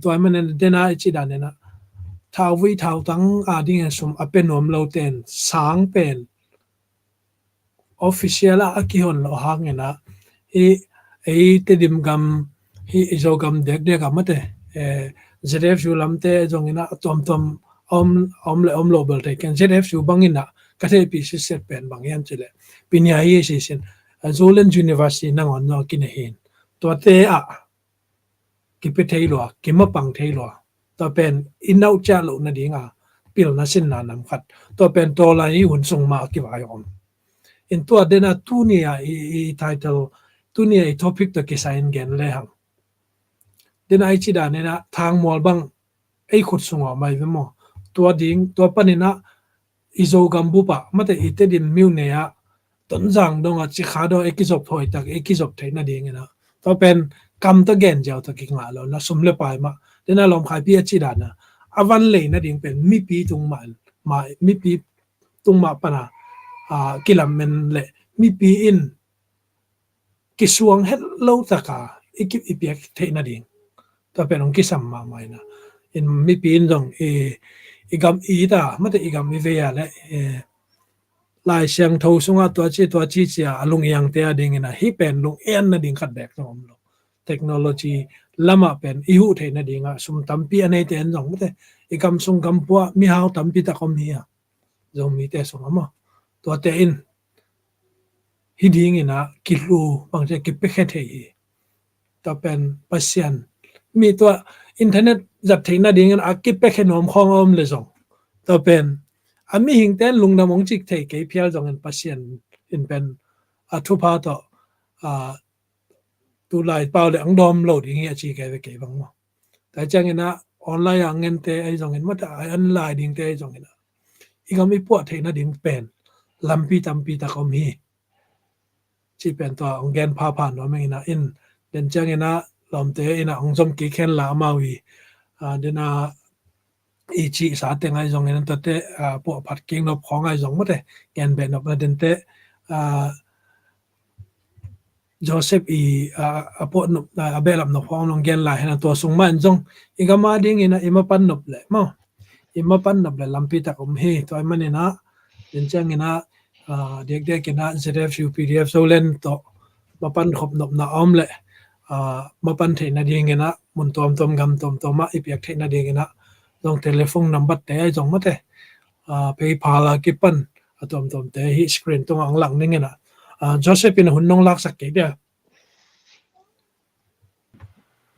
Tua menena dena i ci danena thauvui thautang a ding sum a pe nuam lo ten sang pen official ah a kihon lo hangina i, i Tedim gam hi i Zogam dekdek a mate, eh, Z F U lamte zongina a tuamtuam om, om le om lo bel te ken Z F U bangina ka thei pi siset pen bang hiam cile pinia hi sisin, eh, Zoland University nangon no kine hin tuate ah kipe thei lua, kimapang thei lua. Tua pen i nauh ciah loh nadinga pilna sinna nam khat. Tua pen tua lai i hun sung ma kivai om. In tua dena tunia i, i title, tunia i topic to kisai in gen le hang. Dena i ci danena thangmual bang ei khut sung om ai ve maw. Tua ding, tua panina i Zogam bupa mate i Tedim miu ne a Tonzang dong a Cikha dong e kizop thoi tak e kizop theih nading ina. Tua pen kam ta gen ziau ta kingah lo na sum le pai mah. Dena lawm khaipi a ci dana a van lei nading pen mipi tung mah, mah, mipi tung mah pana, ah, kilam men le mipi in kisuang het lo taka i kip i piak theih nading. Tua pen hong kisam mahmah ina. In mipi in zong i, i gam i ta mate i gam i vei a le, eh, Lai Siangtho sungah tua ci tua ci cia a lung iangte a dingina hi pen lung ian nading khat bek zong om lo. Technology lamah pen i huh theih nadinga sum tampi a neite an zong mate i gam sung gam pua mihau tampi tak om hi a. Zomite sung a maw. Tuate in hi dingina kilu bangcia kipekhe thei hi. Tua pen Pasian mi tua internet zat theih nadingin a kipekhe nuam khawng a om le zong tua pen a mihingte in lungdam hong cik thei kei phial zongin Pasian in pen a thupha tawh, a, tulai pau le ang dawm lo ding hi a ci kei ve kei bang maw. Tua ciangina online a ngente ei zongin mata a an lai dingte ei zongina i gam i puah theih nading pen lampi tampi tak om hi. Ci pen tua hong gen phapha nuam ina in den ciangina lawmte ina hong zom kik hen la amau hi. A, dena i cih sa teng ai zongin tuate, a, puah phat kik nop khawng ai zong mate gen beh nop na dente, a, Joseph i, a, a puah nop, a, a behlap nop khawng nong gen lai hena tua sung mah in zong i gam a dingina i mapan nop le maw. I mapan nop le lampi tak om hi tua i manina den ciangina, a, diakdiakina Z F U P D F Zoland tawh mapan khop nopna a om le, a, mapan theih nadingina mun tuamtuam gam tuamtuam ah i piak theih nadingina zong telephone number te ai zong mate, a, PayPal a kipan a tuamtuamte hi screen tungah ang lang ningina, a, Joseph in a hun nong laksak kei dia.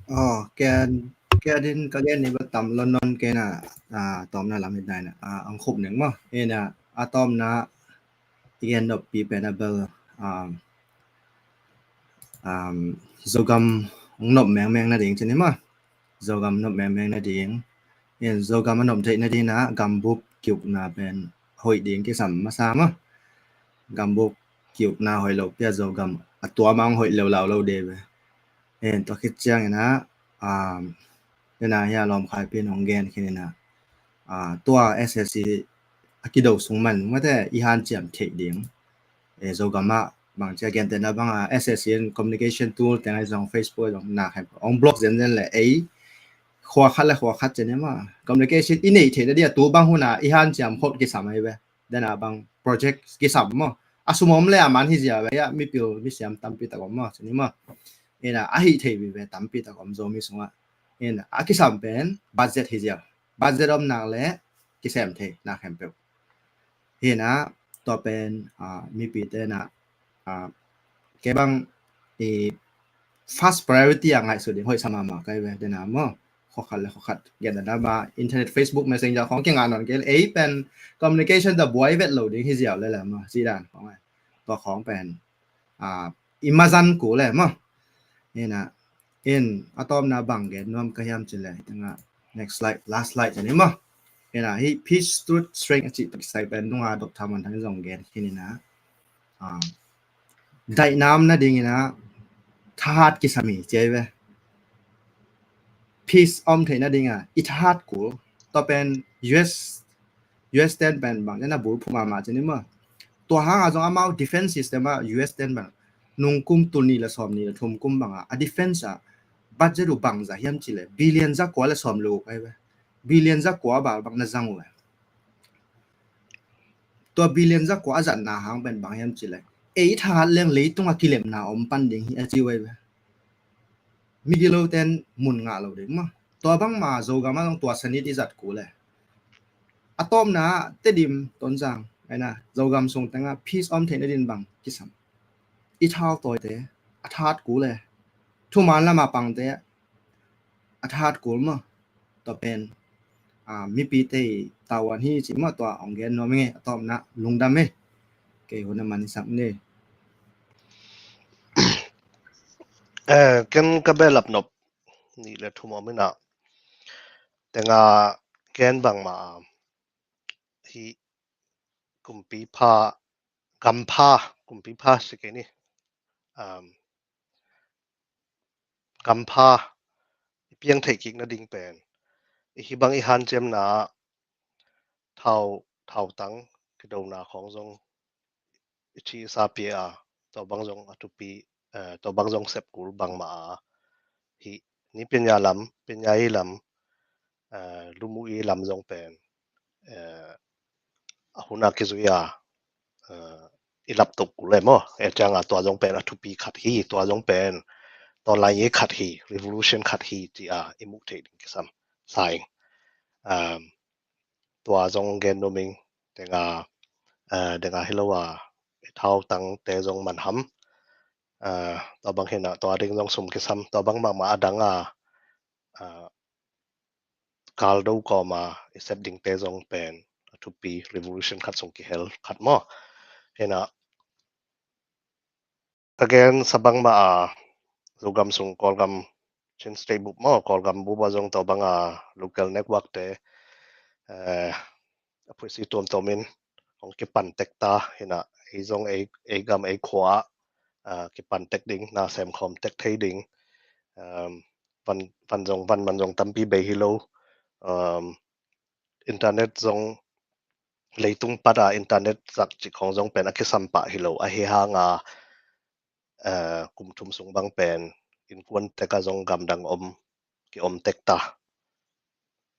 Aw, ken, ken din ka gen ni ba tam lon non kena, a, tawmna lam hi daina, a, ang khup neng maw. Ena, a tawmna i gen nop pi pen a bel, a, a, Zogam ang nop mengmeng nading cini maw. Zogam nop mengmeng nading. En Zogam a nop theih nadina gambup kiukna pen hoih ding kisam masa maw. Gambup kiukna hoih lo pia Zogam a tua mang hoih lo lau lo de ve. En tua khit ciangina, a, dena hi a lawm khaipi nong gen khinina, a, tua S S C a kido sung man mate i hanciam theih ding. E, Zogam ah bang cia gentehna banga S S C in communication tool teng ai zong Facebook ai zong na khen ong block zenzen le ei khua khat le khua khat cene ma communication i neih theihna dia tu bang huna i hanciam khot kisam ai ve. Dena bang project kisam maw a sum om le a man hi zia ve a mipil misiam tampi tak om maw cene ma. Ena a hih thei vive tampi tak om Zomi sungah. Ena a kisam pen budget hi zia. Budget om nak le kisem thei na khempeuh. Hina tua pen, a, mipi tena, a, kei bang i first priority a ngaihsut ding hoih sa mahmah kai ve dena maw. Khokhat le khokhat gen dana ba internet, Facebook, Messenger khong kingah non kei ei pen communication da buai vet lo ding hi ziau le le maw. Zidan khong ai. Tua khong pen, a, i mazan ku le maw. Hina in a tawmna bang gen nuam ka hiam cin le tengah next slide, last slide cin i maw. Ina hi peace, truth, strength a cih tawh kisai pen nunga Doctor Muan Thang in zong gen khin ina, ah, daih nam nading ina thahat kisam hi ci ahi ve. Peace om theih nading a i thahat kul. Tua pen U S, U S ten pen bang ina bul phu mahmah ci ni maw. Tua hang a zong amau defense system a U S ten bang nung kum tul nih le sawm nih le thum kum bang a, a defense a budget uh bang za hiam ci le billion za kua le sawm le guk ahi ve. Billion za kua bal bang na zang uh ve. Tua billion za kua a zatna hang pen bang hiam ci le, ei thahat leng leitung a kilemna om pan ding hi a ci uh ahi ve. Migilo ten mun ngah lo ding maw. Tua bangma Zogam a zong tua sanit i zat kul le, a tawpna Tedim, Tonzang, aina Zogam sung teng a peace om theih nading bang kisam. I thau tawite a thahat kul le, thuman lama pangte a thahat kul maw. Tua pen, ah, mipite i tavuan hi ci maw. Tua ong gen nuam ing e, a tawpna lungdam e. Kei hun a man i sak ni. Eh, ken ka behlap nop nih le thum om ina, tenga gen bangma hi kumpi pha, gam pha, kumpi pha si kei ni. Um, gam pha i piang theih kik nading pen i hi bang i hanciamna thau, thau tang kidona khong zong i ci sa pia a, tua bang zong a thupi, eh, tua bang zong sep kul bangma a hi ni. Pinya lam, pinya i lam, eh, lumu i lam zong pen, eh, a hun a kizui a, eh, i laptok kul le maw. E ciang a tua zong pen a thupi khat hi, tua zong pen tua lai i khat hi, revolution khat hi ci a i muh theih ding kisam sa ing. Um, tua zong gen nuam ing. Tenga, eh, tenga hi lo a i thau tangte zong man ham. Eh, tua bang hina tua ding zong sum kisam, tua bang mahmah a dang a, eh, kaldo kawma i sep dingte zong pen a thupi revolution khat sung kihel khat maw. Hina ka gen sa bangma a Zogam sung Kawlgam Chin State bup maw, Kawlgam bup a zong tua banga local network te, eh, a phuisi tuamtuam in hong kipan tek ta hina, ei zong ei, ei gam ei khua ah, ah, kipan tek ding, na sem khawm tek thei ding. Um, van, van zong, van man zong tampi bei hi lo. Um, internet zong leitung pat a internet zak cik khong zong pen a kisam pah hi lo. Ahi hanga, eh, kum thum sung bang pen innkuan tek a zong gamdang om, ki om tek ta.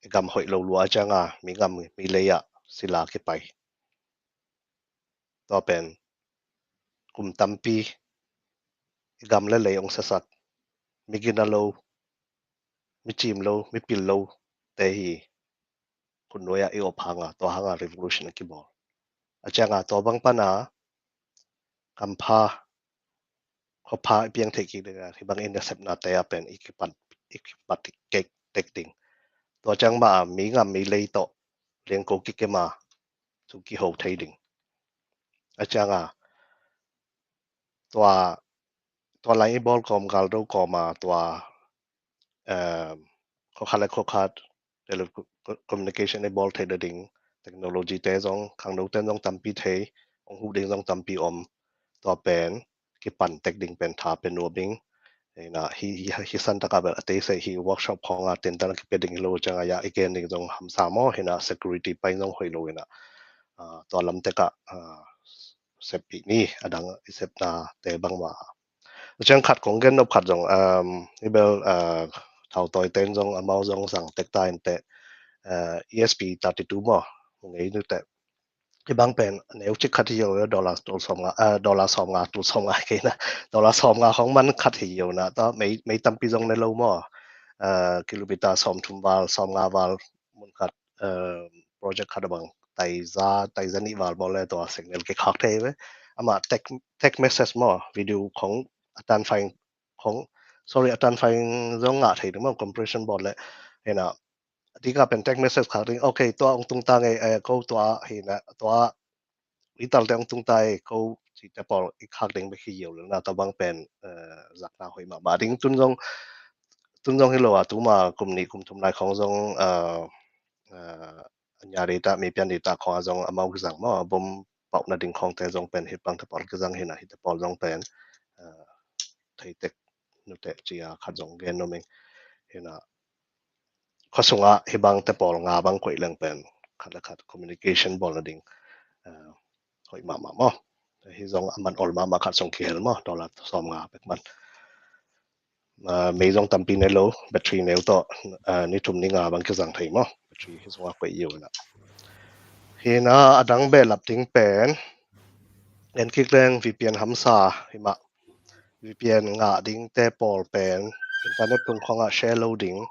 I gam hoih lo lua a cianga mi gam mi lei ah sila kipai. Tua pen kum tampi i gam le lei ong sasak, mi gina lo, mi cim lo, mi pil lo te hi. Khutnuai ah i op hanga, tua hanga revolution a kibawl. A cianga tua bang pana kampha, khuapha i piang theih kik ding a, hi bangin nasepnate a pen i kipat, i kipat kik tek ding. Tua ciang mah a mi ngam mi lei tawh liangko kikem a thu kiho thei ding. A cianga tua, tua lai i bawl kawm, galdo kawma tua, um, khawkhat le khawkhat telecommunication i bawl thei ding, technology te zong, khangno ten zong tampi thei, ong huh ding zong tampi om, tua pen kipan tek ding pen tha pe nuam ing. Hina hi, hi, hi san taka bel a teisei hi workshop khonga tentan a kipia ding hi lo cianga ya i gen ding zong hamsa maw, hina security pai zong hoih lo hina, ah, tua lam teka, ah, sep i ni, a dang i sepna te bangma. A ciang khat kong gen nop khat zong, um, i bel, uh, thau tawi ten zong amau zong zang tek ta in te, uh, E S P thirty-two maw, ngei nu te. I bang pen neu cik khat hi yo, dollar tul sawm nga, uh, dollar sawm nga, tul sawm nga kei na, dollar sawm nga khong man khat hi yo na, ta mei, mei tampi zong ne lo maw. Uh, kilometer sawm thum val, sawm nga val, mun khat, uh, project khat a bang taiza, taiza nih val bawl le tua signal kikhak thei ve. Ama text, text message maw, video khong a tan fine khong, sorry, a tan fine zong ngah thei ding maw, compression bawl le. Hina, a tika pen text message khak ding, okay, tua ong tung ta ngei, eh, ko tua, hina, tua, i talte ong tung ta e, ko ci te pawl i khak ding bek hi yo le na, tua bang pen, eh, zakna hoih mahmah ding, tun zong, tun zong hi lo a, tuma kum nih kum thum lai khong zong, eh, eh, nya data, mi pian data khong a zong amau kizang maw, a bom pauh nading khongte zong pen hih bangte pawl kizang hi na, hihte pawl zong pen, eh, theitek nutek ci a khat zong gen nuam ing. Hi na, khua sungah hih bangte pawl nga bang koih leng pen khat le khat communication bawl nading, eh, hoih mahmah maw. Hih zong a man ol mahmah, khat sung kihel maw, dollar sawm nga bek man. Ah, mei zong tampi nei lo, battery neu tawh, ah, ni thum ni nga bang kizang thei maw, battery hih sungah koih io na. Hi na, a dang behlap ding pen, en kik leng V P N hamsa hi mah. V P N ngah dingte pawl pen internet tung khongah share lo ding.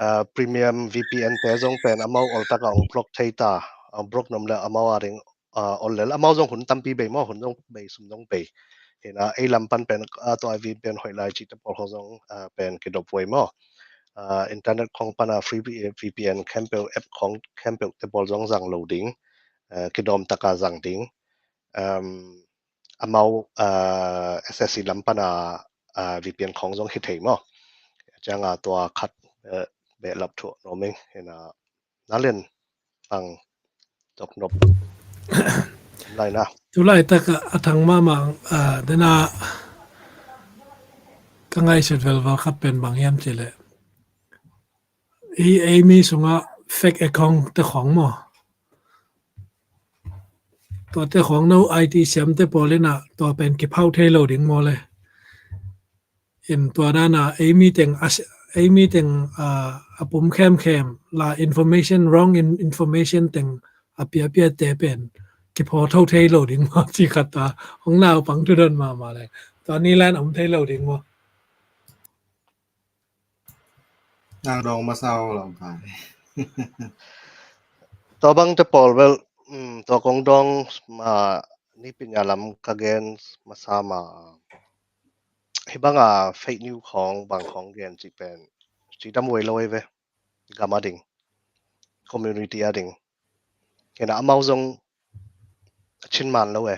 Ah, premium V P N te zong pen amau oltak a ong block thei ta, a block nuam le amau a ding, ah, ol lel, amau zong hun tampi bei maw, hun zong bei, sum zong bei. Hi na, ei lam pan pen, ah, tua V P N hoih lai cihte pawl khong zong, ah, pen kidop huai maw. Ah, internet khong pan a free V P N khempeuh, app khong khempeuh te pawl zong zang lo ding. Ah, kidawm taka zang ding. Um, amau, ah, S S C lam pan a, ah, V P N khong zong hi thei maw. Ciang a tua khat, eh, behlap thuah nuam ing. Hi na, na lian pang tok nop lai na. Tulaitak a thang mahmah, ah, dena ka ngaihsut velvel khat pen bang hiam cih leh, ei, ei mi sungah fake account te khong maw, tuate khong no I T siamte pawl in ah tua pen kiphauh thei lo ding maw le. In tua dan a ei mi teng a si-, ei mi teng, ah, a pum khemkhem la information, wrong in-, information teng a piapiate pen kiphaw tho thei lo ding maw, ci khat ta hong naupang thudon mahmah le. Tua ni lan om thei lo ding maw. Nang dong masa aw, lam kai. Tua bangte pawl bel, um, tua kong dong ma, nipi nya lam ka gen masa ma, hih bang a fake news khong bang khong gen cih pen cidam huai lo ei ve. Gam a ding, community a ding. Hi na, amau zong a cin man lo e.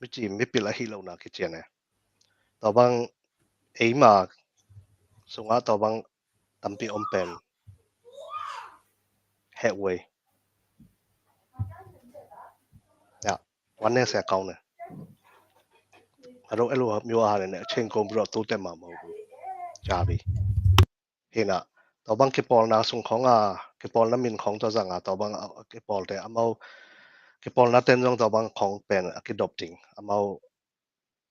Mi ci, mipil ahi lo na kician e. Tua bang eima sungah tua bang tampi om pen heh huai. Ya, wan ne sia kau ne. Ado elu miu a ha ne ne cheng kong bro tu te ma mau. Jabi. Hi na, tua bang kipawlna sung khong a, kipawlna min khong tua zang a, tua bang a, kipawlte amau, kipawlna ten zong tua bang khong pen a kidop ding, amau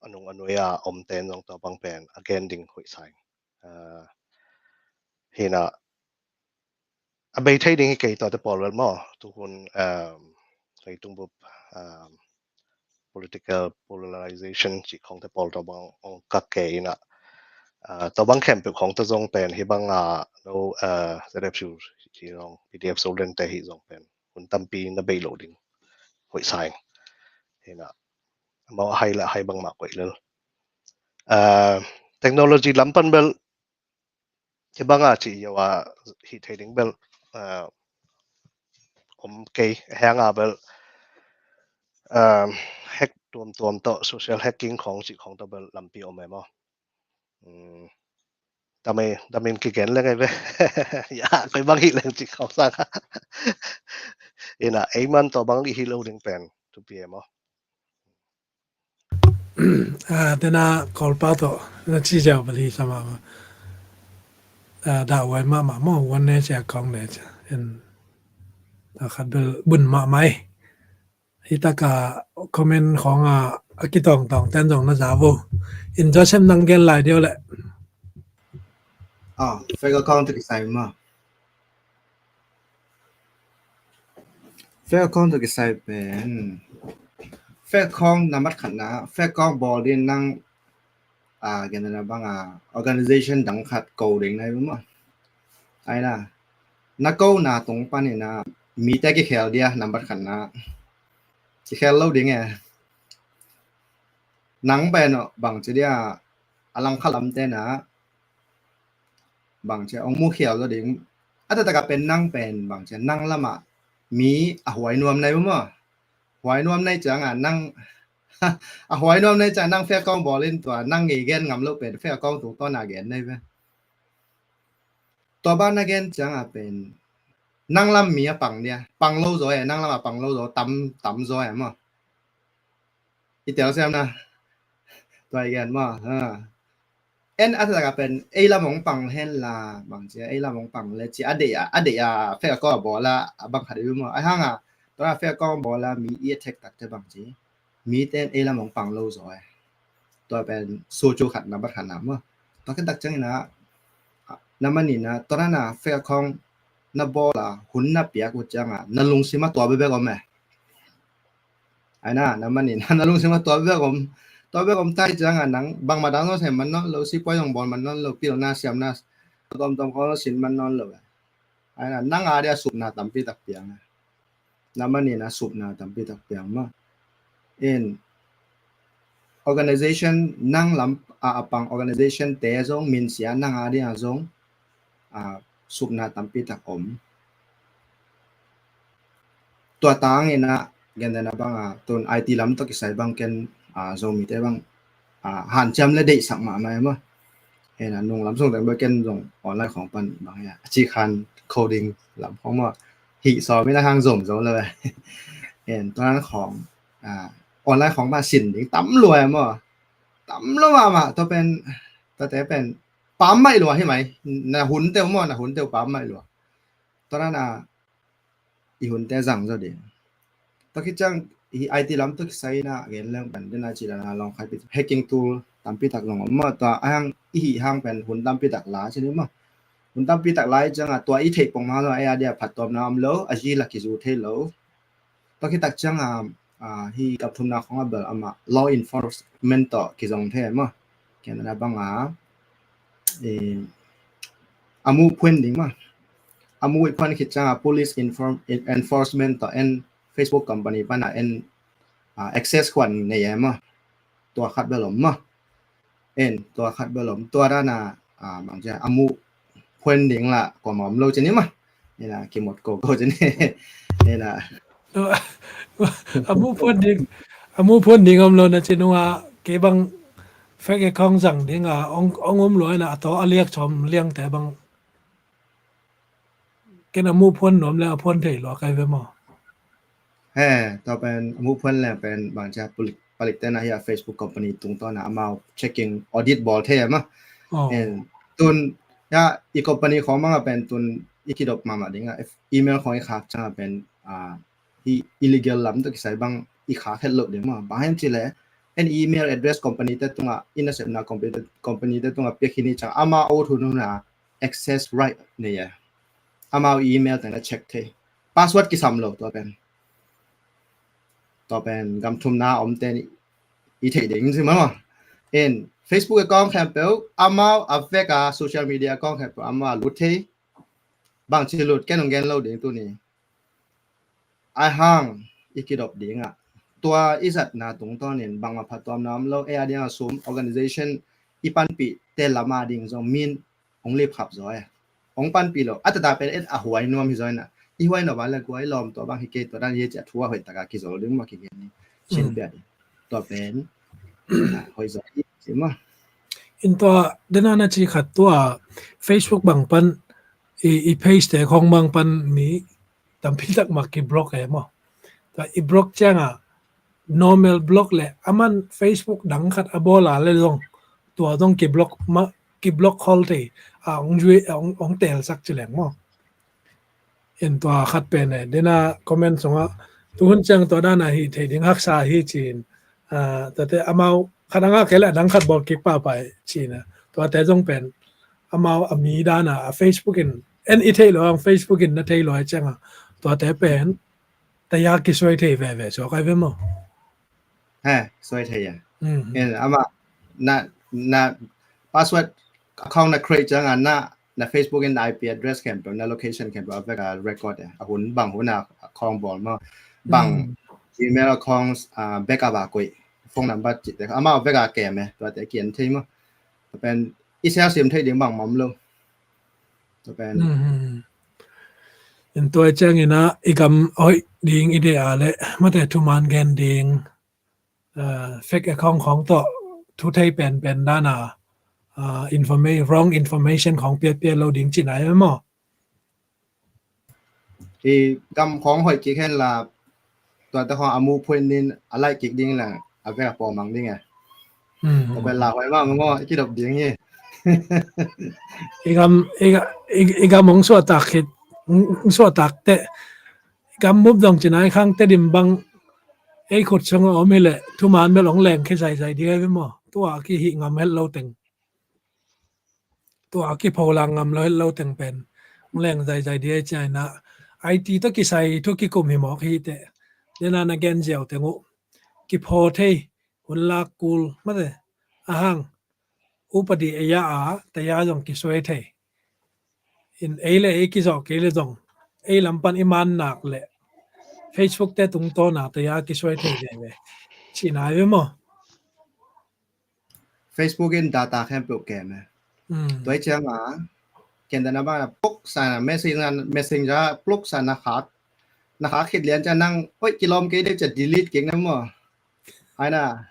a nung a nui a om ten zong tua bang pen a gen ding hoih sa ing. Ah, hi na, a bei thei ding hi kei tuate pawl bel maw, tuhun, um, leitung bup, um, political polarization cih khongte pawl tua bang ong kak kei in ah, ah, tua bang khempeuh khongte zong pen hih bang a, no, ah, Z F U cih zong, P D F Zoland te hih zong pen hun tampi na bei lo ding hoih sa ing. Hi na, amau a hai le a hai bangmah koih lel. Ah, technology lam pan bel hih bang a cih io a hih thei ding bel, ah, om kei, hang a bel, ah, hack tuamtuam tawh, social hacking khong cih khong tawh bel lampi om e maw. Um, tame, tamin kigen leng ei ve. Ya, koi bang hih leng cih khong sang. Hi na, ei man tua bang i hi lo ding pen thupi e maw. Ah, tena Kawlpau tawh na ci ziau bel hi sa mah. Ah, dah huai mahmah maw, wan ne cia kong ne cia. En, tua khat bel bun mahmah ei. Hi taka comment khong a, a kitawngtawng ten zong na za vo. In Joseph nang gen lai diau leh. Ah, fake account tawh kisai maw. Fake account tawh kisai pen, fake account nambat khatna, fake account bawl ding nang, ah, gen na bang a, organization dang khat ko ding nai maw. Ai na, na kona tung pan in a, mite kikhel dia nambat khatna. Kikhel lo ding e. Nang pen bang ci dia, a langkhat lam ten a, bang ci a ong mu khial lo ding. A taktak a pen nang pen bang ci a, nang lam a mi a huai nuam nai maw. Huai nuam nai ciang a nang, a huai nuam nai ciang nang fake account bawl in tua, nang ngei gen ngam lo pen fake account tungtawn a gen nai ve. Tua bang na gen ciang a pen nang lam mi a pang dia, pang lo zaw e, nang lam a pang lo zaw, tam tam zaw e maw. I tel siam na. Tua i gen maw. Ha. En a taktak a pen ei lam hong pang hen la bang ci, ei lam hong pang le ci a deih a, a deih a fake account a bawl a, a bang khat i maw. A hang a tua a fake account a bawl a mi i attack tak te bang ci, mi ten ei lam hong pang lo zaw e. Tua pen su cu khat na bat khat na maw. Tua ken tak ciang ina na mani na tua na fake account na bawl a hun na piak uh ciang a na lungsim a tua bebek om e. Ai na, na mani na, na lungsim a tua bek om, tua bek om tai ciang a nang bangmah dang zong sem man nawn lo, sipuai zong bawl man nawn lo, pilna siamna tuamtuam khawng sin man nawn lo. Ai na, nang a dia supna tampi tak piang a. Na mani na supna tampi tak piang maw. In organization nang lam a, a pang organization te zong minsia nang a dia zong a, supna tampi tak om. Tua tang ina gen dena bang a tun I T lam tawh kisai bang ken a, Zomi te bang a, hanciam le deihsak mahmah e maw. Ena nung lam sung teng bang ken zong online khawng pan bang ya a ci khan coding lam khawng maw. Hih sawm ina hang zom zo lo e. En tua nan khawng a, online khawng pan sin ding tam lua e maw. Tam lua mahmah tua pen, tua te pen pam mai lua hi mai, na hun teu maw, na hun teu pam mai lua. Tua na na i hun te zang zo ding. Tua khit ciang i I T lam tua kisai na gen leng pan dena ci dana long khai pi hacking tool tampi tak long om maw, tua a hang i hih hang pen hun tampi tak la ci ni maw. Hun tampi tak la i ciang a tua i theih pong ma lo, a ya dia phattuamna om lo, a zi la kizu thei lo. Tua khit tak ciang a, a, hi gam thumna khawng a bel amah law enforcement tawh kizong thei maw. Canada bang a, e, a muh phuan ding maw. A muh i phuan khit ciang a police inform, enforcement tawh en Facebook company pan a en, a, access khuan nei e maw. Tua khat bel om maw. En tua khat bel om, tua dana, a, bang cia a muh phuan ding la kua ma om lo ci ni maw. Ena kimot ko ko ci ni. Ena a muh phuan ding, a muh phuan ding om lo na ci nung a kei bang fake account zang ding a ong, ong um lo ena a to a liak chom liang te bang ken a muh phuan nuam le a phuan thei lo kai ve maw. He, tua pen a muh phuan le pen bang cia palik, palik tena hi a Facebook company tungtawn a amau checking audit bawl thei a maw. Oh. En, tun ya i company khawng bang a pen tun i kidop mahmah ding a, email khawng i khak ciang a pen, a, hi illegal lam tawh kisai bang i khak het loh ding maw. Bang hiam ci le en email address company te tungah, i nasepna company te, company te tungah piak hi ni ciang amau o thun hun a access right nei a. Amau email teng a check thei. Password kisam lo tua pen. Tua pen gam thumna om ten i theih ding ci maw. En Facebook account khempeuh amau a vek a social media account khempeuh amau a lut thei. Bang ci lut ken ong gen lo ding tuni. A hang i kidop ding a. Tua i zatna tungtawn in bangmah phattuamna om lo, e a ding a sum organization i panpih te lam a ding zong min ong lip khap zaw e. Ong panpih lo. A tata pen et a huai nuam hi zaw ina. I huai nuam a le guai lawm tua bang hi kei tua dan hi ci a thu a hoih taka kizol ding maw kigen ni. Sin pia ding. Tua pen hoih zaw hi ci maw. In tua dena na ci khat tua Facebook bang pan i, i page te khong bang pan mi tampi tak mak ki block e maw. Tua i block ciang a normal block le aman Facebook dang khat a bawl a le zong tua zong ki block ma, ki block khol thei a ong zui, ong, ong tel sak ci leng maw. En tua khat pen e dena comment sungah tu hun ciang tua dana hi thei ding haksa hi ci in, a, tate amau khat anga kei le dang khat bawl kik pahpah ci in a, tuate zong pen amau a mi dana a Facebook in en i thei lo ang Facebook in na thei lo ai ciang a tuate pen taya kisuai thei veve suak ai ve maw. He, suai thei a. En ama na, na password account na create ciang a na, na Facebook in na I P address khempeuh, na location khempeuh a vek a record e. A hun bang hun a khawng bawl maw, bang email a khawng, a, backup a koih, phone number cihte amau vek a kem e, tuate kian thei maw. Pen i sel sim thei ding bang mawm lo. Tua pen. In tua ciang ina i gam hoih ding i deih a le mate thuman gen ding, a, fake account khong tawh thu thei penpen dana, a, informa-, wrong information khong piat piat lo ding cina e maw. I gam khawng hoih kik hen la, tuate khawng a mu phuin nin a laih kik ding la, a vek a pawh mang ding e. Hmm. Tua pen la hoih mah maw, i kidop ding hi. I gam, i ga-, i, i gam hong suahtak khit, hong suahtak teh, i gam mup dong ci nai khang Tedim bang, ei khut sung a om hi leh, thuman bel hong leng khia zaizai ding hi ve maw. Tua kihih ngam het lo teng. Tua kipho la ngam lo het lo teng pen. Hong leng zaizai ding hi ci a ina. I T tawh kisai thu kikum hi mawk hi teh. Dena na gen ziau teng uh. Kipho thei, hun lak kul, mate. A hang. Upadi ei a a, taya zong kisuai thei. In ei le ei kizawh kei le zong. Ei lam pan i man nak le. Facebook te tungtawn a, taya kisuai thei veve. Ci nai ve maw. Facebook in data khempeuh kem e. Hmm. Tua ciang a, ken dana ba pluk sa na, messenger, messenger pluk sa na khak. Na khak khit lian ciang nang, oi, kilawm kei deuh ciang delete kik na maw. Ai na,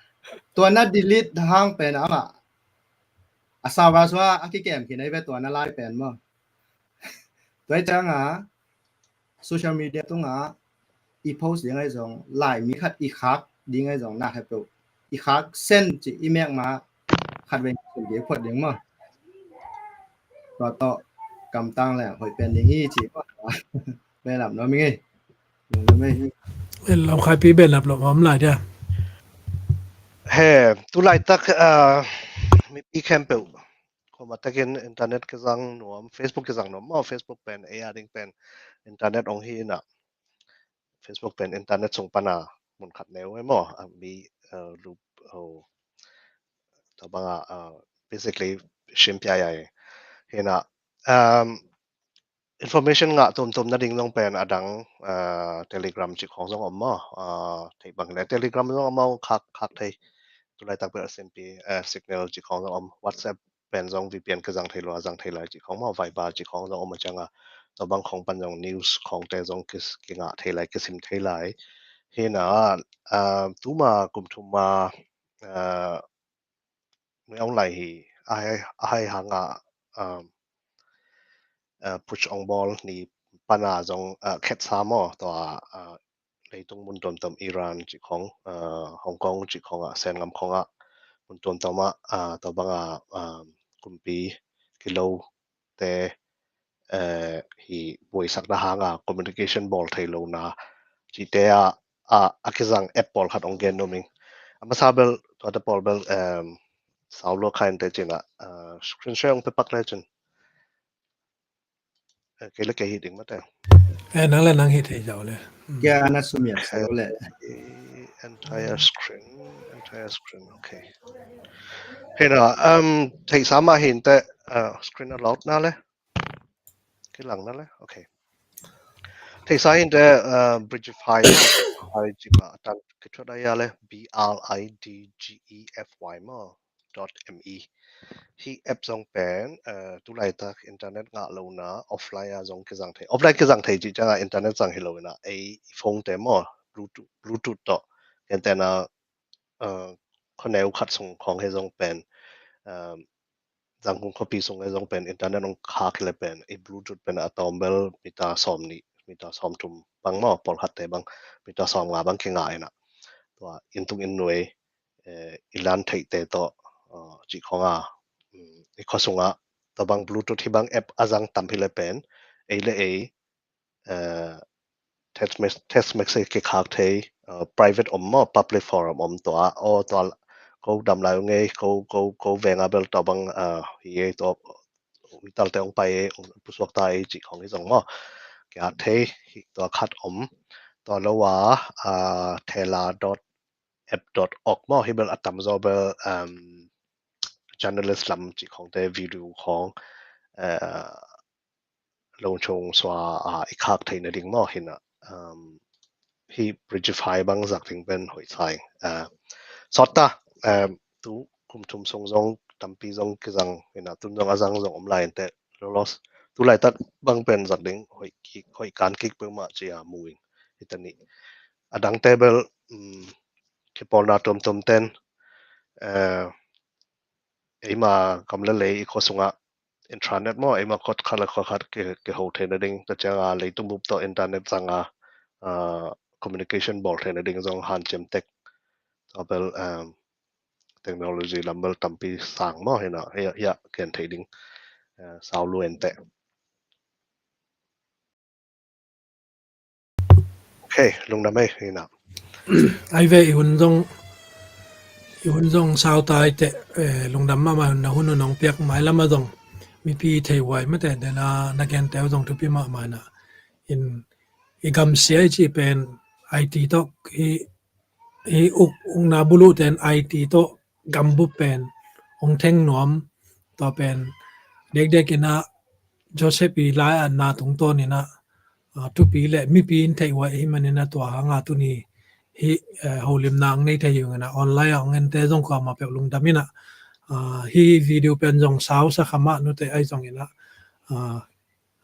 tua na delete hang pen a ma. A server sua a kikem khin ai ve tua na lai pen maw. Tua ciang a, social media tung a, i post ding ai zong, lai mi khat i khak ding ai zong, na khempeuh. I khak send ci i mek ma, khat vei sin ding phot ding maw. Tua tawh, kamtang le, hoih pen ding hi ci maw. Belap nuam ing ei. Nuam nuam ei. Belap khai pi belap lo om lai dia. He, tu laitak, ah, mipi khempeuh. Koma takin internet kizang nuam, Facebook kizang nuam maw, Facebook pen, ei a ding pen, internet ong hi na. Facebook pen, internet sung pana, mun khat neu e maw, a mi, ah, lup, oh, tua banga, ah, basically, shim pia ya e. Hi na, um, information ngah tuamtuam nading zong pen a dang, ah, Telegram cih khawng zong om maw. Ah, theih bang le Telegram zong om maw, khak, khak thei. Tu laitak pen a simpi, ah, Signal cih khawng zong om. WhatsApp pen zong V P N kizang thei lo, a zang thei lai cih khawng maw, Viber cih khawng zong om a ciang a. Tua bang khawng pan zong news khawngte zong ki, kingah thei lai, kisim thei lai. Hi na, ah, tuma kum thum a, ah, nui ong lai hi, a hai, a hai hanga, um, uh, push ong bawl ni pana zong, uh, khetsa maw, tua, uh, leitung mun tuamtuam Iran cih khawng, uh, Hong Kong cih khawng ah, Sen ngam khawng ah, mun tuamtuam ah, uh, tua banga, um, kumpi kilo te, eh, hi buaisakna hanga communication bawl thei lona cihte a, a, a kizang app pawlkhat ong gen nuam ing. A masa bel, tuate pawl bel, em, sau lua kha inteh cin a, eh, screen share ong pe pak le cin. Eh, kei le kei hi ding mate. Eh, nang le nang hi thei zau le. Mm. Kei a na sumiak sa lo le. Eh, entire screen, entire screen, okay. Hi na, um, theihsa mah hi inteh, uh, screen a loud na le. Kilang na le, okay. Theihsa hi inteh, uh, Bridgify, Bridgify cih a tan kithuat a ia le, B R I D G E F Y maw, dot M E. Hi app zong pen, uh, tu laitak internet ngah lona, offline a zong kizang thei. Offline kizang thei cih ciang a internet zang hi lo ina, ei phone te maw, Bluetooth, Bluetooth tawh. Ken te na, uh, khuaneu khat sung khawng hi zong pen, um, Zangkong khuapi sung hi zong pen internet ong khak hi le pen, i Bluetooth pen a tawm bel mita sawm nih, mita sawm thum bang maw, pawlkhat te bang, mita sawm nga bang kingah ina. Tua, inn tung inn nuai, eh, i lan theihte tawh, uh, cih khawng a, um, i khua sung a, tua bang Bluetooth hi bang app a zang tam hi le pen, ei le ei, eh, text mes-, text message kikhak thei, eh, private om maw, public forum om tua, o tua, ko dam lai ung ei, ko, ko, ko venga bel tua bang, eh, hi ei tua, ui talte ong pai ei, ong pusuak ta ei cih khawng hi zong maw. Kia thei, hi tua khat om, tua lo a, eh, thela dot app dot org maw, hi bel a tamzaw bel, um, journalist lam cih khawngte video khawng, eh, longchong sua, ah, i khak theihna ding maw hi na, um, hi Bridgify bang zak ding pen hoih sa ing. Ah, sawt ta, um, tu kum thum sung zong tampi zong kizang hi na, tun zong a zang zong om lai inteh, lo los, tu laitak bang pen zak ding hoih kik, hoih kan kik peuhmah ci a mu ing. Hi ta ni. A dangte bel, um, kipawlna tuamtuam ten, eh, eima gam le lei i khua sungah intranet maw, eima khot khat le khot khat ki, kiho theihna ding, tua cianga leitung bup tawh internet zanga, ah, communication bawl theihna ding zong hanciam tek. Tua bel, um, technology lam bel tampi sang maw, hina, hia, hia, gen thei ding, eh, sau luen teh. Ok, lungdam ei, hina. Ai ve, i hun zong, i hun zong sau tai teh, eh, lungdam mahmah, hun na hun hun hong piak mai lama zong. Mipi thei huai mate, dena na gen teu zong thupi mahmah na. In, i gamsia i ci pen, I T tawh, i i uk, ukna buluh ten I T tawh gambup pen hong theng nuam, tua pen dekdek inah Joseph i lai-atna tungtawn inah, ah, thupi le mipi in theih huai ahih maninah tua hanga tuni hih, eh, holimna ang nei thei hi inah online ah hong ente zong kuamah peuh lungdam inah, ah, hih video pen zong sausa khamah nute ahi zong inah, ah,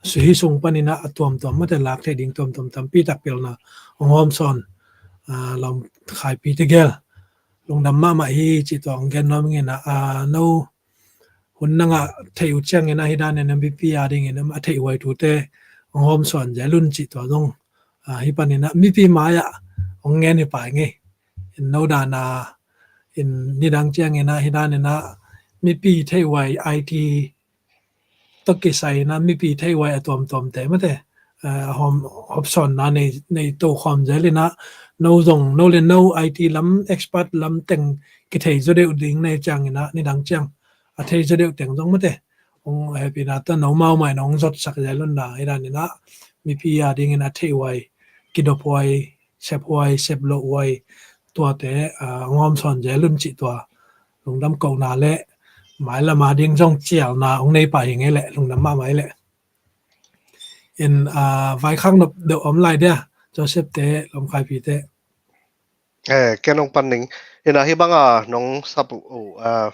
hih sung paninah a tuamtuam mate lak thei ding tuamtuam tampi tak pilna hong hawmsawn, ah, Lawmkhaipi tegel lungdam mahmah hi cih tua hong gen nuam ing inah, ah, no hun nangah theih uh ciangin ahi danin a mipi a dingin a theih huai thute hong hawmsawn zel un cih tua zong, ah, hih paninah mipi mai-ah hong gen hi pai ngei. In no dana in nidang ciangin ahi daninah mipi theih huai I T tawh kisai inah mipi theih huai a tuamtuamte mate, eh, a hawm, hawmsawnna nei, nei tokhawm zel inah no zong, no le no I T lam expert lam teng kithei zaw deuh ding nei ciang inah nidang ciang a thei zaw deuh teng zong mate hong hehpihna tawh no mau mai na hong zotsak zel unla ahi daninah mipi a dingin a theih huai, kidop huai, sep huai, sep loh huai, tuate, ah, hong hawmsawn zel un cih tua lungdam kohna le mailam a ding zong cialna hong nei pah hi ngei leh lungdam mahmah hi leh. In, ah, vaikhak nop deuh om lai dia, Joseph te, Lawmkhaipi te. Eh, ken hong pan ning. Hina hih banga nong sap uh, ah,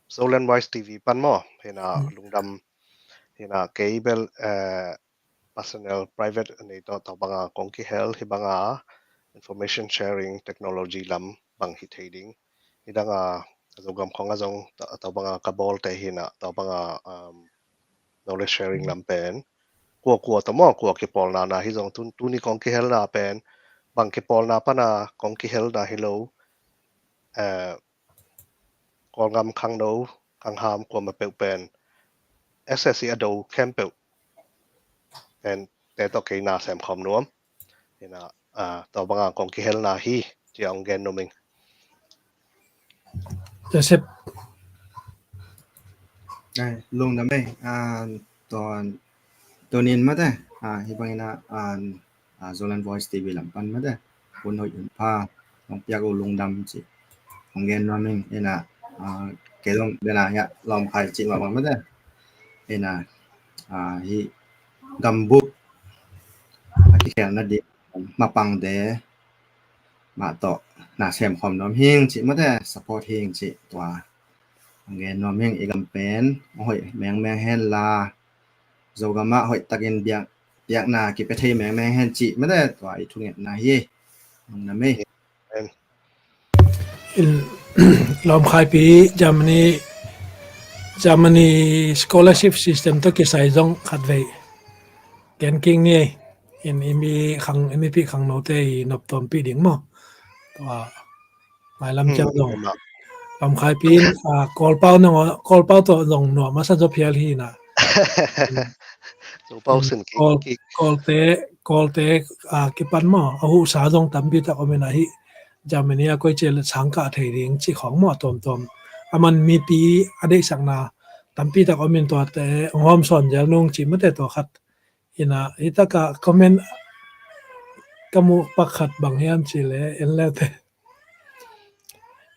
Zoland Voice T V pan maw. Hina, hmm, lungdam. Hina kei bel, eh, personal, private nei tawh, tua banga kong kihel, hih banga information sharing technology lam bang hi thei ding. Hih danga Zogam khong a zong tua, tua banga ka bawlte hina, tua banga, um, knowledge sharing lam pen. Kua kua tawh maw, kua kipawlna na hi zong tun, tuni kong kihelna pen, bang kipawlna pana kong kihelna hi lo, eh, Kawlgam khangno, khangham kuamah peuh pen S S C a do khempeuh pen te tawh kei na sem khawm nuam. Hina, ah, tua banga kong kihelna hi, cia hong gen nuam ing. Joseph. Ai, lungdam ei, ah, tuan, tunin mate, ah, hih bangin ah, ah, ah, Zoland Voice T V lam pan mate, hun hoih hun pha hong piak uh lungdam cih hong gen nuam ing. Ina, ah, kei zong dena hiah Lawmkhai cih mahmah mate. Ina, ah, hih gambup a kikhelna ding mapangte mah tawh na sem khawm nuam hing cih mate, support hing cih tua hong gen nuam hing. I gam pen hong hoih mengmeng henla, Zogam ah hoih takin biak, biakna kipia thei mengmeng hen cih mate tua i thungetna hi. Lungdam ei. In, Lawmkhaipi Germany, Germany scholarship system tawh kisai zong khatvei gen kik ni ei. In i mi khang, i mipi khangnote i nop tuampih ding maw. Tua mailam ciang zong. Hmm, Lawmkhaipi in, ah, Kawlpau nang, Kawlpau tawh zong nuam a sa zaw phial hi na. Kawlte, Kawlte, ah, kipan maw, a huhsa zong tampi tak om ina hih Germany a koi cia le sangkah thei ding cih khawng maw a tuamtuam. A man mipi a deihsakna tampi tak om in tuate hong hawmsawn zel nung cih mate tua khat. Ina, hi taka comment ka muh pakhat bang hiam cih le, en le te.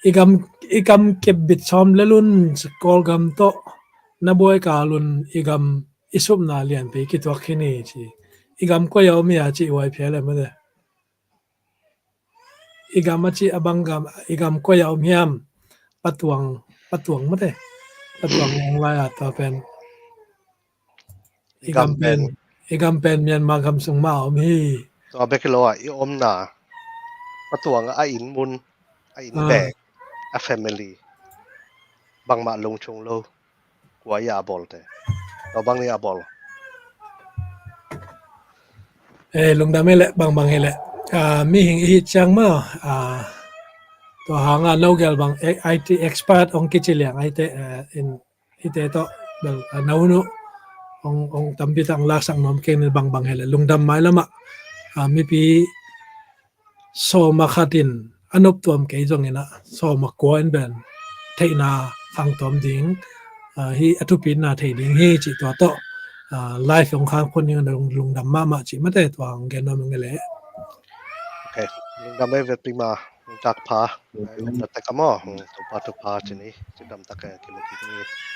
I gam, i gam kepbit sawm le lun Kawlgam tawh na buai kal un i gam i supna lianpi kituak khin hi ci. I gam koi a om hi a ci huai phial e mate. I gam a ci a bang gam, i gam koi a om hiam? Patuang, Patuang mate. Patuang hong lai a tua pen. I gam pen, i gam pen Myanmar gam sung mah a om hi. Tua bek hi lo a i omna, Patuang a inn mun, a inn bek, a family bangmah lungchung lo. Kua i a bawlte. Tua bang ni a bawl. Eh, lungdam hi leh, bangbang hi leh. Ah, mihing i hih ciang maw, ah, tua hanga no gel bang, eh, I T expert hong kici liang, I T, eh, in, i te tawh, bel, ah, no nu hong, hong tampi tak laksak nuam keng ni bangbang hi leh. Lungdam mailam ah, ah, mipi sawma khat in a noptuam kei zongin ah sawma kua in pen theihna khang tuam ding, ah, hi a thupitna thei ding hi cih tua tawh, ah, live hong khang khun ding a lung, lungdam mahmah cih mate tua hong gen nuam ing e le. Ok, lungdam e Vekpi ma, lungtak pha. Lungdam tak a maw, hmm, Topa thupha ci ni, ci dam tak e, kimu kik ni.